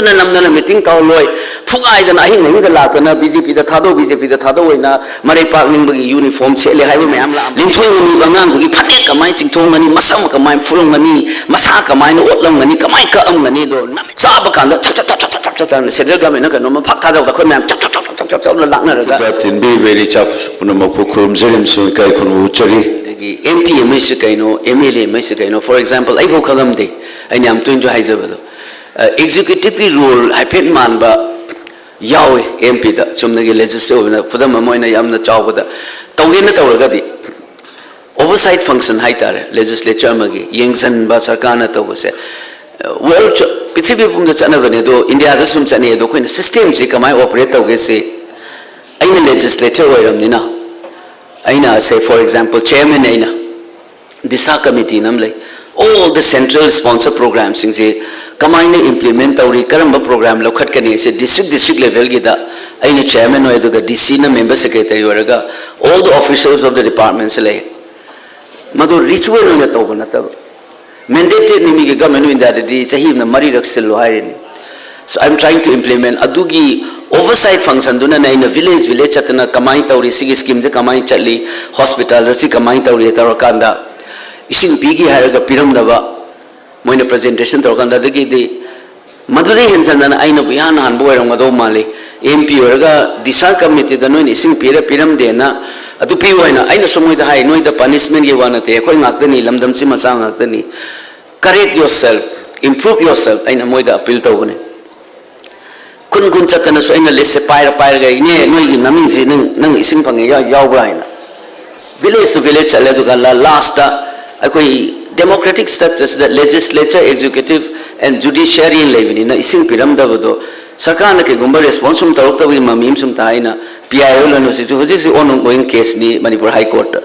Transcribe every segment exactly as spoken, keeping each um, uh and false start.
ꯅꯝꯗꯅ meeting ꯇꯧꯍꯜꯂꯣꯏ, ꯐꯨꯒꯥꯏꯗꯅ ꯑꯍꯤꯡ ꯑꯍꯤꯡꯗ ꯂꯥꯛꯇꯅ BJPꯗ ꯊꯥꯗꯧ, BJPꯗ ꯊꯥꯗꯧ ꯑꯣꯏꯅ ꯃꯔꯩ ꯄꯥꯛꯅꯤꯡꯕꯒꯤ uniform ꯁꯦꯠꯂꯦ ꯍꯥꯏꯕ ꯃꯌꯥꯝ ꯂꯥꯛꯑꯝꯃꯤ꯫ ꯂꯤꯟꯊꯣꯏ ꯃꯅꯤꯕ ꯑꯉꯥꯡꯗꯨꯒꯤ ꯐꯅꯦꯛ ꯀꯃꯥꯏꯅ ꯆꯤꯡꯊꯣꯛꯂꯝꯒꯅꯤ, ꯃꯁꯝ ꯀꯃꯥꯏꯅ ꯐꯨꯔꯝꯒꯅꯤ, ꯃꯁꯥ ꯀꯃꯥꯏꯅ ꯑꯣꯠꯂꯝꯒꯅꯤ, ꯀꯃꯥꯏꯅ ꯀꯛꯂꯝꯒꯅꯤ, ꯑꯗꯣ ꯅꯝ-, ꯆꯥꯕ ꯀꯥꯟꯗ ꯆꯞ ꯆꯞ ꯆꯞ ꯆꯞ ꯆꯞ ꯆꯞ ꯆꯞ ꯆꯞꯅ central governmentꯅ ꯀꯩꯅꯣꯝꯃ ꯐꯛ ꯊꯥꯗꯕꯗ ꯑꯩꯈꯣꯏ ꯃꯌꯥꯝ ꯆꯞ ꯆꯞ ꯆꯞ ꯆꯞ ꯆꯞ ꯆꯞ ꯆꯞꯅ ꯂꯥꯛꯅꯔꯒ꯫ ꯇꯨꯗ ꯇꯤꯟꯕꯤꯔꯤꯕ ꯏꯆꯥ ꯄꯨꯝꯅꯃꯛꯄꯨ ꯈꯨꯔꯨꯝꯖꯔꯤ ꯑꯃꯁꯨꯡ ꯏꯀꯥꯏ ꯈꯨꯝꯅꯕ ꯎꯠꯆꯔꯤ꯫ ꯑꯗꯒꯤ MP ꯑꯃꯒꯤꯁꯤ ꯀꯩꯅꯣ, MLA ꯑꯃꯒꯤꯁꯤ ꯀꯩꯅꯣ, for example, ꯑꯩꯐꯥꯎ ꯈꯪꯉꯝꯗꯦ, ꯑꯩꯅ ꯌꯥꯝ ꯇꯣꯏꯅꯁꯨ ꯍꯥꯏꯖꯕꯗꯣ, ꯑ, executiveꯀꯤ role ꯍꯥꯏꯐꯦꯠ ꯃꯥꯟꯕ ꯌꯥꯎꯏ MPꯗ꯫ ꯆꯨꯝꯅꯒꯤ legislative ꯑꯣꯏꯅ ꯈꯨꯗꯝ ꯑꯃ ꯑꯣꯏꯅ ꯌꯥꯝꯅ ꯆꯥꯎꯕꯗ ꯇꯧꯒꯦꯅ ꯇꯧꯔꯒꯗꯤ oversight function ꯍꯥꯏꯇꯥꯔꯦ, legislature ꯑꯃꯒꯤ ꯌꯦꯡꯁꯤꯟꯕ ꯁꯔꯀꯥꯔꯅ ꯇꯧꯕꯁꯦ꯫ World ꯆ-, ꯄ꯭ꯔꯤꯊꯤꯕꯤ ꯄꯨꯝꯕꯗ ꯆꯠꯅꯕꯅꯦ, ꯑꯗꯣ Indiaꯗꯁꯨ ꯁꯨꯝ ꯆꯠꯅꯩ꯫ ꯑꯗꯣ ꯑꯩꯈꯣꯏꯅ systemꯁꯤ ꯀꯃꯥꯏꯅ operate ꯇꯧꯒꯦ ꯁꯤ ꯑꯩꯅ legislator ꯑꯣꯏꯔꯕꯅꯤꯅ, ꯑꯩꯅ, say for example, chairman ꯑꯩꯅ DISHA committeeꯅ ꯑꯃ ꯂꯩ, all the central sponsor programmeꯁꯤꯡꯁꯤ ꯀꯃꯥꯏꯅ implement ꯇꯧꯔꯤ, ꯀꯔꯝꯕ programme ꯂꯧꯈꯠꯀꯅꯤ ꯁꯤ district district levelꯒꯤꯗ ꯑꯩꯅ chairman ꯑꯣꯏ, ꯑꯗꯨꯒ DCꯅ member secretary ꯑꯣꯏꯔꯒ all the officials of the departmentꯁꯦ ꯂꯩ꯫ ꯃꯗꯨ ritual ꯑꯣꯏꯅ ꯇꯧꯕ ꯅꯠꯇꯕ, mandated ꯅꯤ, ꯃꯤꯒꯤ Government of Indiaꯗꯗꯤ ꯆꯍꯤ ꯑꯃꯗ ꯃꯔꯤꯔꯛ ꯁꯤꯜꯂꯨ ꯍꯥꯏꯔꯤꯅꯤ꯫ So I am trying to implement ꯑꯗꯨꯒꯤ oversight functionꯗꯨꯅꯅꯦ ꯑꯩꯅ village village ꯆꯠꯇꯅ ꯀꯃꯥꯏꯅ ꯇꯧꯔꯤ, ꯁꯤꯒꯤ schemeꯁꯦ ꯀꯃꯥꯏꯅ ꯆꯠꯂꯤ, hospitalꯗ ꯁꯤ ꯀꯃꯥꯏꯅ ꯇꯧꯔꯤ ꯇꯧꯔꯀꯥꯟꯗ, ꯏꯁꯤꯡ ꯄꯤꯒꯦ ꯍꯥꯏꯔꯒ ꯄꯤꯔꯝꯗꯕ, ꯃꯣꯏꯅ presentation ꯇꯧꯔꯀꯥꯟꯗ, ꯑꯗꯒꯤꯗꯤ ꯃꯗꯨꯗꯩ ꯍꯦꯟꯖꯟꯗꯅ ꯑꯩꯅꯕꯨ ꯏꯍꯥꯟ ꯍꯥꯟꯕ ꯑꯣꯏꯔꯝꯒꯗꯧ ꯃꯥꯜꯂꯤ꯫ MP ꯑꯣꯏꯔꯒ DISHA committeeꯗ ꯅꯣꯏꯅ ꯏꯁꯤꯡ ꯄꯤꯔ ꯄꯤꯔꯝꯗꯦꯅ ꯑꯗꯨ ꯄꯤꯌꯨ ꯍꯥꯏꯅ ꯑꯩꯅꯁꯨ ꯃꯣꯏꯗ ꯍꯥꯏ, "ꯅꯣꯏꯗ punishmentꯀꯤ ꯋꯥ ꯅꯠꯇꯦ, ꯑꯩꯈꯣꯏ ꯉꯥꯛꯇꯅꯤ, ꯂꯝꯗꯝꯁꯤ ꯃꯆꯥ ꯉꯥꯛꯇꯅꯤ, correct yourself, improve yourself" ꯑꯩꯅ ꯃꯣꯏꯗ appeal ꯇꯧꯕꯅꯤ꯫ ꯈꯨꯟ ꯈꯨꯟ ꯆꯠꯇꯅꯁꯨ ꯑꯩꯅ listꯁꯦ ꯄꯥꯏꯔ ꯄꯥꯏꯔꯒ, "ꯏꯅꯦ, ꯅꯣꯏꯒꯤ ꯅꯃꯤꯡꯁꯤ ꯅꯪ, ꯅꯪ ꯏꯁꯤꯡ ꯐꯪꯉꯦ ꯌꯥ-, ꯌꯥꯎꯕ꯭ꯔꯥ?" ꯍꯥꯏꯅ village to village ꯆꯠꯂꯦ꯫ ꯑꯗꯨꯒ ꯂꯥ-, lastꯇ ꯑꯩꯈꯣꯏ democratic structureꯁꯤꯗ legislature, executive and judiciary ꯂꯩꯕꯅꯤꯅ ꯏꯁꯤꯡ ꯄꯤꯔꯝꯗꯕꯗꯣ ꯁꯔꯀꯥꯔꯅ ꯀꯩꯒꯨꯝꯕ response ꯁꯨꯝ ꯇꯧꯔꯛꯇꯕꯒꯤ ꯃꯃꯤ ꯑꯃ ꯁꯨꯝ ꯇꯥꯏ꯫ ꯑꯩꯅ PIL ꯑꯣꯏꯅ ꯍꯧꯖꯤꯛꯁꯨ, ꯍꯧꯖꯤꯛꯁꯨ ongoing caseꯅꯤ ꯃꯅꯤꯄꯨꯔ High Courtꯇ꯫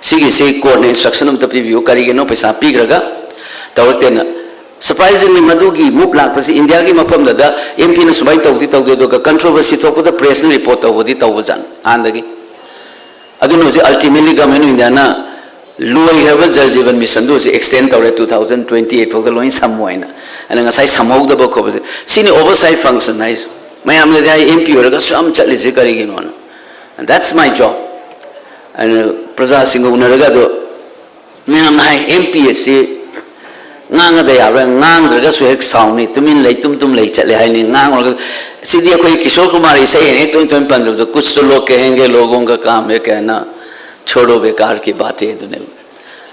ꯁꯤꯒꯤꯁꯤ courtꯅ instruction ꯑꯝꯇ ꯄꯤꯕꯤꯌꯨ, ꯀꯔꯤꯒꯤꯅꯣ ꯄꯩꯁꯥ ꯄꯤꯈ꯭ꯔꯒ ꯇꯧꯔꯛꯇꯦꯅ꯫ Surprisingly, ꯃꯗꯨꯒꯤ move ꯂꯥꯛꯄꯁꯤ Indiaꯒꯤ ꯃꯐꯝꯗꯨꯗ MPꯅ ꯁꯨꯃꯥꯏꯅ ꯇꯧꯗꯤ ꯇꯧꯗꯦ, ꯑꯗꯨꯒ controversy ꯊꯣꯛꯄꯗ pressꯅ report ꯇꯧꯕꯗꯤ ꯇꯧꯕꯖꯥꯠꯅꯤ ꯍꯥꯟꯅꯗꯒꯤ꯫ ꯑꯗꯨꯅ ꯍꯧꯖꯤꯛ ultimately Government of Indiaꯅ ꯂꯣꯏꯈ꯭ꯔꯕ Jal Jeevan Missionꯗꯨ ꯍꯧꯖꯤꯛ extend ꯇꯧꯔꯦ, two thousand twenty eight ꯐꯥꯎꯗ ꯂꯣꯏ ꯁꯝꯃꯣ ꯍꯥꯏꯅ꯫ ꯑꯗ ꯉꯁꯥꯏ ꯁꯝꯍꯧꯗꯕ ꯈꯣꯠꯄꯁꯦ, ꯁꯤꯅꯤ oversight function ꯍꯥꯏꯁꯦ꯫ ꯃꯌꯥꯝꯅꯗꯤ ꯍꯥꯏ, "ꯑꯦꯝ ꯄꯤ ꯑꯣꯏꯔꯒ ꯑꯁꯨꯛ ꯌꯥꯝ ꯆꯠꯂꯤꯁꯦ ꯀꯔꯤꯒꯤꯅꯣꯅ?" That's my job. ꯑꯗꯨꯅ ꯄ꯭ꯔꯖꯥꯁꯤꯡꯒ ꯎꯅꯔꯒ ꯑꯗꯣ ꯃꯌꯥꯝꯅ ꯍꯥꯏ, "ꯑꯦꯝ ꯄꯤ ꯑꯁꯤ ꯉꯥꯡꯉꯗ ꯌꯥꯕ꯭ꯔꯥ? ꯉꯥꯡꯗ꯭ꯔꯒꯁꯨ ꯍꯦꯛ ꯁꯥꯎꯅꯤ, ꯇꯨꯃꯤꯟ ꯂꯩ, ꯇꯨꯝ ꯇꯨꯝ ꯂꯩ ꯆꯠꯂꯦ" ꯍꯥꯏꯅꯤ꯫ ꯉꯥꯡꯉꯨꯔꯒ ꯁꯤꯗꯤ ꯑꯩꯈꯣꯏ ꯀꯤꯁꯣꯔ ꯀꯨꯃꯥꯔ ꯏꯁꯩ ꯍꯦꯛ ꯇꯣꯏ ꯇꯣꯏꯅ ꯄꯟꯖꯕꯗꯣ, "ꯀꯨꯆ ꯇꯣ ꯂꯣꯒ ꯀꯍꯦꯡꯒꯦ, ꯂꯣꯒꯣꯡ ꯀꯥ ꯀꯥꯝ ꯍꯦ ꯀꯍꯅꯥ, ꯆꯣꯗꯣ ꯕꯦꯀꯥꯔ ꯀꯤ ꯕꯥꯇꯦ" ꯑꯗꯨꯅꯦꯕ꯫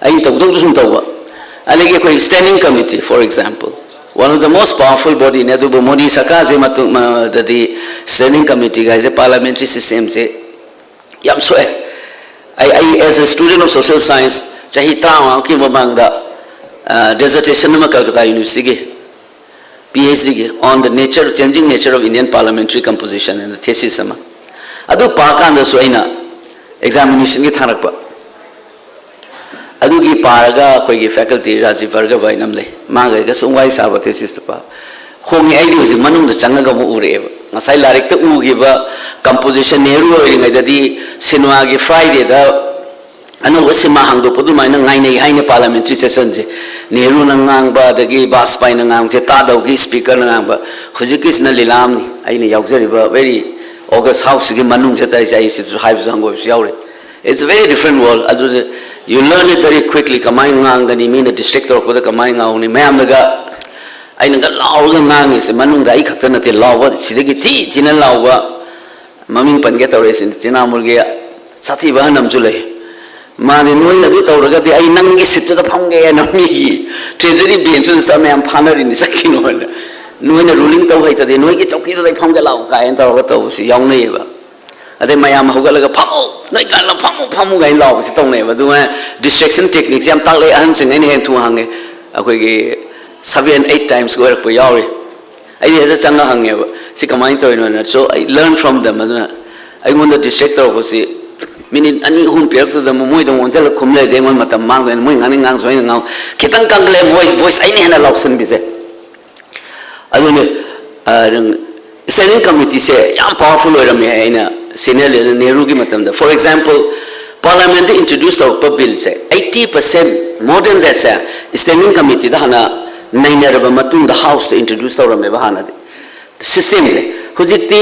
ꯑꯩꯅ ꯇꯧꯗꯧꯗꯨ ꯁꯨꯝ ꯇꯧꯕ꯫ ꯑꯗꯒꯤ ꯑꯩꯈꯣꯏ standing committee, for example, one of the most powerful body ꯅꯦ, ꯑꯗꯨꯕꯨ ꯃꯣꯗꯤ ꯁꯔꯀꯥꯔꯁꯦ ꯃꯇꯨꯡ ꯃꯗꯗꯤ standing committee ꯒꯥꯏꯁꯦ, parliamentary system ꯁꯦ ꯌꯥꯝ ꯁꯣꯛꯑꯦ꯫ ꯑꯩ, ꯑꯩ as a student of social science ꯆꯍꯤ ꯇꯔꯥꯃꯉꯥꯃꯨꯛꯀꯤ ꯃꯃꯥꯡꯗ dissertation ꯑꯃ ꯀꯜꯀꯇꯥ ꯌꯨꯅꯤꯚꯔꯁꯤꯇꯤꯒꯤ ꯄꯤ ꯑꯩꯆ ꯗꯤꯒꯤ on the nature, changing nature of Indian parliamentary composition ꯑꯅ thesis ꯑꯃ, ꯑꯗꯨ ꯄꯥꯀꯥꯟꯗꯁꯨ ꯑꯩꯅ examination ꯒꯤ ꯊꯥꯔꯛꯄ꯫ ꯑꯗꯨꯒꯤ ꯄꯥꯔꯒ ꯑꯩꯈꯣꯏꯒꯤ faculty ꯔꯥꯖꯤꯕ ꯚꯥꯔꯒꯚ ꯍꯥꯏꯅ ꯑꯃ ꯂꯩ, ꯃꯥꯒ ꯑꯩꯒ ꯁꯨꯝ ꯋꯥꯔꯤ ꯁꯥꯕ, thesis ꯇꯣ ꯄꯥ꯫ ꯍꯣꯡꯉꯦ, ꯑꯩꯗꯤ ꯍꯧꯖꯤꯛ ꯃꯅꯨꯡꯗ ꯆꯪꯉꯒ ꯑꯃꯨꯛ ꯎꯔꯛꯑꯦꯕ꯫ ꯉꯁꯥꯏ ꯂꯥꯏꯔꯤꯛꯇ ꯎꯈꯤꯕ composition, ꯅꯦꯍꯔꯨ ꯑꯣꯏꯔꯤꯉꯩꯗꯗꯤ ꯁꯤꯅꯦꯃꯥꯒꯤ Friday ꯗ ꯑꯅꯧꯕ ꯁꯤꯅꯦꯃꯥ ꯍꯥꯡꯗꯣꯛꯄ ꯑꯗꯨꯃꯥꯏꯅ ꯉꯥꯏꯅꯩ ꯍꯥꯏꯅ parliamentary session ꯁꯦ꯫ ꯅꯦꯍꯔꯨꯅ ꯉꯥꯡꯕ, ꯑꯗꯒꯤ ꯕꯥꯖꯄꯥꯏꯅ ꯉꯥꯡꯕꯁꯦ ꯇꯥꯗꯧꯒꯤ speaker ꯅ ꯉꯥꯡꯕ꯫ ꯍꯧꯖꯤꯛꯀꯤꯁꯤꯅ ꯂꯤꯂꯥ ꯑꯃꯅꯤ, ꯑꯩꯅ ꯌꯥꯎꯖꯔꯤꯕ very august house ꯁꯤꯒꯤ ꯃꯅꯨꯡꯁꯤꯗ ꯇꯧꯔꯤꯁꯦ꯫ ꯑꯩ ꯁꯤꯗꯁꯨ ꯍꯥꯏꯕꯁꯨ ꯍꯪꯒꯣꯏꯕꯁꯨ ꯌꯥꯎꯔꯤ꯫ It's a very different world. ꯑꯗꯨꯗ you learn it very quickly. ꯀꯃꯥꯏꯅ ꯉꯥꯡꯒꯅꯤ, ꯃꯤꯅ distract ꯇꯧꯔꯛꯄꯗ ꯀꯃꯥꯏꯅ ꯉꯥꯡꯒꯅꯤ, ꯃꯌꯥꯝꯅꯒ ꯑꯩꯅꯒ ꯂꯥꯎꯔꯒ ꯉꯥꯡꯉꯤꯁꯦ, ꯃꯅꯨꯡꯗ ꯑꯩ ꯈꯛꯇ ꯅꯠꯇꯦ ꯂꯥꯎꯕ, ꯁꯤꯗꯒꯤ ꯊꯤ ꯊꯤꯅ ꯂꯥꯎꯕ꯫ ꯃꯃꯤꯡ ꯄꯟꯒꯦ ꯇꯧꯔꯛꯏꯁꯤꯅꯤ, ꯇ꯭ꯔꯤꯅꯥꯃꯨꯜꯒꯤ ꯁꯥꯊꯤꯕ ꯑꯍꯟ ꯑꯃꯁꯨ ꯂꯩ꯫ ꯃꯥꯗꯤ, "ꯅꯣꯏꯅ ꯑꯗꯨ ꯇꯧꯔꯒꯗꯤ ꯑꯩ ꯅꯪꯒꯤ seat ꯇꯨꯗ ꯐꯝꯒꯦꯅ" ꯃꯤꯒꯤ treasury bench ꯇꯨꯗ ꯆꯠ ꯃꯌꯥꯝ ꯐꯥꯅꯔꯤꯅꯤ, ꯆꯠꯈꯤꯅꯣꯅ꯫ "ꯅꯣꯏꯅ ruling ꯇꯧ ꯍꯩꯇꯗꯤ ꯅꯣꯏꯒꯤ ꯆꯧꯀꯤꯗꯨꯗ ꯑꯩ ꯐꯝꯒꯦ ꯂꯥꯛꯑꯣ" ꯀꯥꯏꯅ ꯇꯧꯔꯒ ꯇꯧꯕꯁꯤ ꯌꯥꯎꯅꯩꯌꯦꯕ꯫ ꯑꯗꯩ ꯃꯌꯥꯝ ꯍꯧꯒꯠꯂꯒ, "ꯐꯝꯃꯨ, ꯅꯣꯏ ꯀꯥꯟꯗ ꯐꯝꯃꯨ, ꯐꯝꯃꯨ" ꯀꯥꯏꯅ ꯂꯥꯎꯕꯁꯤ ꯇꯧꯅꯩꯌꯦꯕ꯫ ꯑꯗꯨꯃꯥꯏꯅ distraction technique ꯁꯦ ꯌꯥꯝ ꯇꯥꯛꯂꯛꯑꯦ ꯑꯍꯟꯁꯤꯡ꯫ ꯑꯩꯅ ꯍꯦꯟꯅ ꯊꯨꯅ ꯍꯪꯉꯦ, ꯑꯩꯈꯣꯏꯒꯤ seven eight times ꯀ ꯑꯣꯏꯔꯛꯄ ꯌꯥꯎꯔꯤ꯫ ꯑꯩꯗꯤ ꯍꯦꯛꯇ ꯆꯪꯉ ꯍꯪꯉꯦꯕ, "ꯁꯤ ꯀꯃꯥꯏꯅ ꯇꯧꯔꯤꯅꯣꯅ?" So I learn from them꯫ ꯑꯗꯨꯅ ꯑꯩꯉꯣꯟꯗ distract ꯇꯧꯔꯛꯄꯁꯤ, minute ꯑꯅꯤ ꯑꯍꯨꯝ ꯄꯤꯔꯛꯇꯗ ꯃꯣꯏꯗ ꯑꯃꯨꯛ ꯑꯣꯟꯁꯤꯜꯂꯒ ꯈꯨꯝ ꯂꯩꯔꯗꯤ ꯑꯩꯉꯣꯟꯗ ꯃꯇꯝ ꯃꯥꯡꯗꯣꯏꯅ, ꯃꯣꯏ ꯉꯥꯡꯅꯤꯡ ꯉꯥꯡꯁꯨ ꯑꯩꯅ ꯉꯥꯡ-, ꯈꯤꯇꯪ ꯀꯟꯈꯠꯂꯦ ꯃꯣꯏ voice, ꯑꯩꯅ ꯍꯦꯟꯅ ꯂꯥꯎꯁꯟꯕꯤꯁꯦ꯫ ꯑꯗꯨꯅꯤ, ꯑ, standing committee ꯁꯦ ꯌꯥꯝ powerful ꯑꯣꯏꯔꯝꯃꯦ ꯍꯥꯏ ꯑꯩꯅ senior leader ꯅꯦꯍꯔꯨꯒꯤ ꯃꯇꯝꯗ꯫ For example, parliament the introduce ꯇꯧꯔꯛꯄ bill say eighty percent, more than that say standing committee ꯗ ꯍꯥꯟꯅ ꯅꯩꯅꯔꯕ ꯃꯇꯨꯡꯗ ꯍꯥꯎꯁꯇ ꯏꯟꯇ꯭ꯔꯣꯗ꯭ꯌꯨꯁ ꯇꯧꯔꯝꯃꯦꯕ ꯍꯥꯟꯅꯗꯤ ꯁꯤꯁꯇꯦꯝꯁꯦ꯫ ꯍꯧꯖꯤꯛꯇꯤ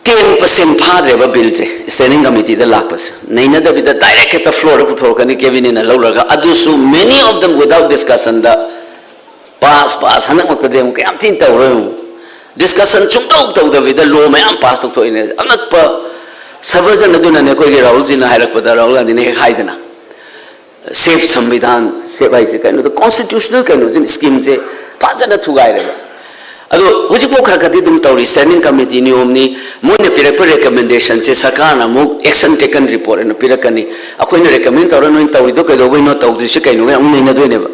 ꯇꯦꯟ ꯄꯥꯔꯁꯦꯟ ꯐꯥꯗ꯭ꯔꯦꯕ ꯕꯤꯜꯁꯦ ꯁ꯭ꯇꯦꯟꯗꯤꯡ ꯀꯃꯤꯇꯤꯗ ꯂꯥꯛꯄꯁꯦ꯫ ꯅꯩꯅꯗꯕꯤꯗ ꯗꯥꯏꯔꯦꯛ ꯍꯦꯛꯇ ꯐ꯭ꯂꯣꯔꯗ ꯄꯨꯊꯣꯔꯛꯀꯅꯤ ꯀꯦꯕꯤꯅꯦꯠꯅ ꯂꯧꯔꯒ, ꯑꯗꯨꯁꯨ many of them without discussionꯗ ꯄꯥꯁ ꯄꯥꯁ ꯍꯟꯗꯛꯃꯛꯇꯗꯤ ꯑꯃꯨꯛ ꯀꯌꯥꯝ ꯊꯤꯅ ꯇꯧꯔꯣꯏ ꯑꯃꯨꯛ꯫ ꯗꯤꯁꯀꯁꯟ ꯁꯨꯡꯇꯧ ꯇꯧꯗꯕꯤꯗ ꯂꯣ ꯃꯌꯥꯝ ꯄꯥꯁ ꯇꯧꯊꯣꯛꯏꯅꯦ꯫ ꯑꯉꯛꯄ ꯁꯕꯔꯖꯟ ꯑꯗꯨꯅꯅꯦ ꯑꯩꯈꯣꯏꯒꯤ ꯔꯥꯍꯨꯜꯖꯤꯅ ꯍꯥꯏꯔꯛꯄꯗ, ꯔꯥꯍꯨꯜ ꯒꯥꯟꯙꯤꯅ ꯍꯦꯛ ꯍꯥꯏꯗꯅ, ꯁꯦꯐ ꯁꯪꯕꯤꯙꯥꯟ, ꯁꯦꯐ ꯍꯥꯏꯁꯦ ꯀꯩꯅꯣꯗ ꯀꯣꯟꯁꯇꯤꯇ꯭ꯌꯨꯁꯅꯦꯜ ꯀꯩꯅꯣꯁꯦ, ꯁ꯭ꯀꯤꯝꯁꯦ ꯐꯖꯅ ꯊꯨꯒꯥꯏꯔꯦꯕ꯫ ꯑꯗꯣ ꯍꯧꯖꯤꯛꯐꯥꯎ ꯈꯔ ꯈꯔꯗꯤ ꯑꯗꯨꯝ ꯇꯧꯔꯤ꯫ ꯁ꯭ꯇꯦꯟꯗꯤꯡ ꯀꯃꯤꯇꯤ ꯅꯤꯌꯣꯝꯅꯤ, ꯃꯣꯏꯅ ꯄꯤꯔꯛꯄ ꯔꯤꯀꯃꯦꯟꯗꯦꯁꯟꯁꯦ ꯁꯔꯀꯥꯔꯅ ꯑꯃꯨꯛ action taken report ꯑꯅ ꯄꯤꯔꯛꯀꯅꯤ꯫ ꯑꯩꯈꯣꯏꯅ ꯔꯤꯀꯃꯦꯟ ꯇꯧꯔ ꯅꯣꯏꯅ ꯇꯧꯔꯤꯗꯣ ꯀꯩꯗꯧꯕꯩꯅꯣ, ꯇꯧꯗ꯭ꯔꯤꯁꯦ ꯀꯩꯅꯣꯒ ꯑꯃꯨꯛ ꯅꯩꯅꯗꯣꯏꯅꯦꯕ꯫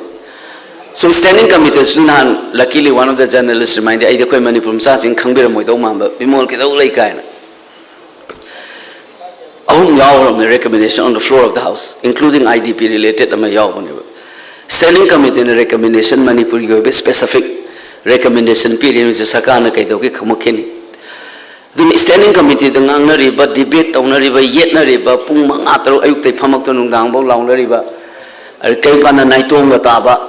So ꯁ꯭ꯇꯦꯟꯗꯤꯡ ꯀꯃꯤꯇꯤꯁꯨ ꯅꯍꯥꯟ, luckily one of the journalist remind, ꯑꯩꯗꯤ ꯑꯩꯈꯣꯏ ꯃꯅꯤꯄꯨꯔ ꯃꯆꯥꯁꯤꯡ ꯈꯪꯕꯤꯔꯝꯃꯣꯏꯗꯧ ꯃꯥꯟꯕ, ꯕꯤꯃꯣꯜ ꯀꯩꯗꯧ ꯂꯩ ꯀꯥꯏꯅ꯫ ꯑꯍꯨꯝ ꯌꯥꯎꯈ꯭ꯔꯕꯅꯦ recommendation on the floor of the house, including I D P related ꯑꯃ ꯌꯥꯎꯕꯅꯦꯕ꯫ ꯁ꯭ꯇꯦꯟꯗꯤꯡ ꯀꯃꯤꯇꯤꯅ ꯔꯤꯀꯃꯦꯟꯗꯦꯁꯟ, ꯃꯅꯤꯄꯨꯔꯒꯤ ꯑꯣꯏꯕ ꯁ꯭ꯄꯦꯁꯤꯐꯤꯛ ꯔꯤꯀꯃꯦꯟꯗꯦꯁꯟ ꯄꯤꯔꯤꯕꯁꯦ ꯁꯔꯀꯥꯔꯅ ꯀꯩꯗꯧꯒꯦ ꯈꯪꯂꯛꯈꯤꯅꯤ꯫ ꯑꯗꯨꯅ ꯁ꯭ꯇꯦꯟꯗꯤꯡ ꯀꯃꯤꯇꯤꯗ ꯉꯥꯡꯅꯔꯤꯕ, ꯗꯤꯕꯦꯠ ꯇꯧꯅꯔꯤꯕ, ꯌꯦꯠꯅꯔꯤꯕ, ꯄꯨꯡ ꯃꯉꯥ ꯇꯔꯨꯛ ꯑꯌꯨꯛꯇꯩ ꯐꯝꯃꯛꯇ ꯅꯨꯡꯗꯥꯡꯐꯥꯎ ꯂꯥꯎꯅꯔꯤꯕ, ꯑꯗꯩ ꯀꯔꯤꯒꯨꯝꯕ ꯀꯥꯟꯗ ꯅꯥꯏꯇꯣꯝꯒ ꯇꯥꯕ,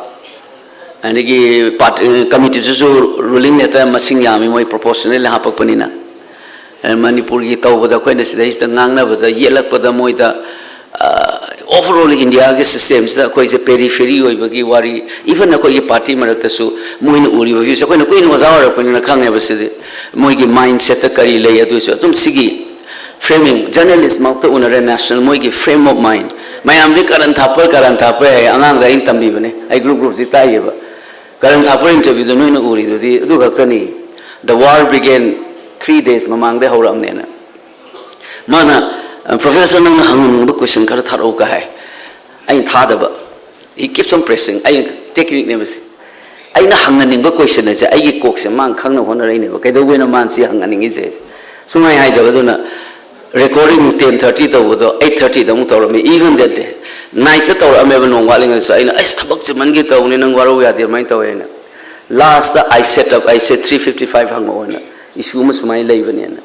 ꯑꯗꯒꯤ ꯄꯥꯔꯠ-, ꯑ, ꯀꯃꯤꯇꯤꯗꯨꯁꯨ ꯔꯨꯂꯤꯡ ꯂꯦꯇꯔ ꯃꯁꯤꯡ ꯌꯥꯝꯃꯤ, ꯃꯣꯏ ꯄ꯭ꯔꯣꯄꯣꯔꯁꯅꯦꯜꯂꯤ ꯍꯥꯞꯄꯛꯄꯅꯤꯅ꯫ ꯑ, ꯃꯅꯤꯄꯨꯔꯒꯤ ꯇꯧꯕꯗ ꯑꯩꯈꯣꯏꯅ ꯁꯤꯗꯩꯁꯤꯗ ꯉꯥꯡꯅꯕꯗ, ꯌꯦꯠꯂꯛꯄꯗ ꯃꯣꯏꯗ, ꯑ, ꯑꯣꯚꯔꯑꯣꯜ ꯏꯟꯗꯤꯌꯥꯒꯤ ꯁꯤꯁꯇꯦꯝꯁꯤꯗ ꯑꯩꯈꯣꯏꯁꯦ ꯄꯦꯔꯤꯐꯦꯔꯤ ꯑꯣꯏꯕꯒꯤ ꯋꯥꯔꯤ, ꯏꯚꯟ ꯑꯩꯈꯣꯏꯒꯤ ꯄꯥꯔꯇꯤ ꯃꯔꯛꯇꯁꯨ ꯃꯣꯏꯅ ꯎꯔꯤꯕ ꯚ꯭ꯌꯨꯁꯦ, ꯑꯩꯈꯣꯏꯅ ꯀꯨꯏꯅ ꯑꯣꯖꯥ ꯑꯣꯏꯔꯛꯄꯅꯤꯅ ꯈꯪꯉꯦꯕ ꯁꯤꯗꯤ, ꯃꯣꯏꯒꯤ ꯃꯥꯏꯟ ꯁꯦꯠꯇ ꯀꯔꯤ ꯂꯩ꯫ ꯑꯗꯨꯁꯨ ꯑꯗꯨꯝ ꯁꯤꯒꯤ ꯐ꯭ꯔꯦꯃꯤꯡ, ꯖꯔꯅꯦꯂꯤꯁꯃꯛꯇ ꯎꯅꯔꯦ, ꯅꯦꯁꯅꯦꯜ ꯃꯣꯏꯒꯤ frame of mind꯫ ꯃꯌꯥꯝꯗꯤ ꯀꯔꯟ ꯊꯥꯞꯄ, ꯀꯔꯟ ꯊꯥꯞꯄ ꯍꯥꯏ, ꯑꯉꯥꯡꯗ ꯑꯩꯅ ꯇꯝꯕꯤꯕꯅꯦ, ꯑꯩ ꯒ꯭ꯔꯨꯞ ꯒ꯭ꯔꯨꯞꯁꯤ ꯇꯥꯛꯏꯌꯦꯕ꯫ ꯀꯔꯟ ꯊꯥꯞꯄ ꯏꯟꯇꯔꯚ꯭ꯌꯨꯗ ꯅꯣꯏꯅ ꯎꯔꯤꯗꯨꯗꯤ ꯑꯗꯨ ꯈꯛꯇꯅꯤ꯫ The war began three days ꯃꯃꯥꯡꯗꯩ ꯍꯧꯔꯛꯑꯕꯅꯦꯅ꯫ ꯃꯥꯅ, "ꯄ꯭ꯔꯣꯐꯦꯁꯔ, ꯅꯪꯅ ꯍꯪꯍꯟꯅꯤꯡꯕ ꯀꯣꯏꯁꯟ ꯈꯔ ꯊꯥꯔꯛꯎ" ꯀꯥꯏ ꯍꯥꯏ꯫ ꯑꯩꯅ ꯊꯥꯗꯕ꯫ He keeps on pressing. ꯑꯩꯅ ꯇꯦꯛꯅꯤꯛꯅꯦꯕ ꯁꯤ꯫ ꯑꯩꯅ ꯍꯪꯍꯟꯅꯤꯡꯕ ꯀꯣꯏꯁꯟ ꯑꯁꯦ ꯑꯩꯒꯤ ꯀꯣꯛꯁꯦ ꯃꯥꯅ ꯈꯪꯅꯕ ꯍꯣꯠꯅꯔꯛꯏꯅꯦꯕ꯫ ꯀꯩꯗꯧꯕꯩꯅꯣ ꯃꯥꯅ ꯁꯤ ꯍꯪꯍꯟꯅꯤꯡꯉꯤꯁꯦ? ꯁꯨꯡꯍꯥꯏ ꯍꯥꯏꯗꯕ꯫ ꯑꯗꯨꯅ ꯔꯦꯀꯣꯔꯗꯤꯡ ten thirty ꯇꯧꯕꯗꯣ eight thirtyꯗ ꯑꯃꯨꯛ ꯇꯧꯔꯝꯃꯤ꯫ Even that day, nightꯇ ꯇꯧꯔꯛꯑꯝꯃꯦꯕ ꯅꯣꯡ ꯋꯥꯠꯂꯤꯉꯩꯗꯁꯨ꯫ ꯑꯩꯅ, "ꯑꯁ, ꯊꯕꯛ ꯆꯤꯟꯃꯟꯒꯤ ꯇꯧꯕꯅꯤ, ꯅꯪ ꯋꯥꯔꯧ ꯌꯥꯗꯦ ꯑꯗꯨꯃꯥꯏꯅ ꯇꯧꯋꯦ" ꯍꯥꯏꯅ꯫ Lastꯇ I set up, ꯑꯩꯁꯦ three fifty five ꯍꯪꯉꯛꯑꯣꯅ issue ꯑꯃ ꯁꯨꯃꯥꯏꯅ ꯂꯩꯕꯅꯦꯅ꯫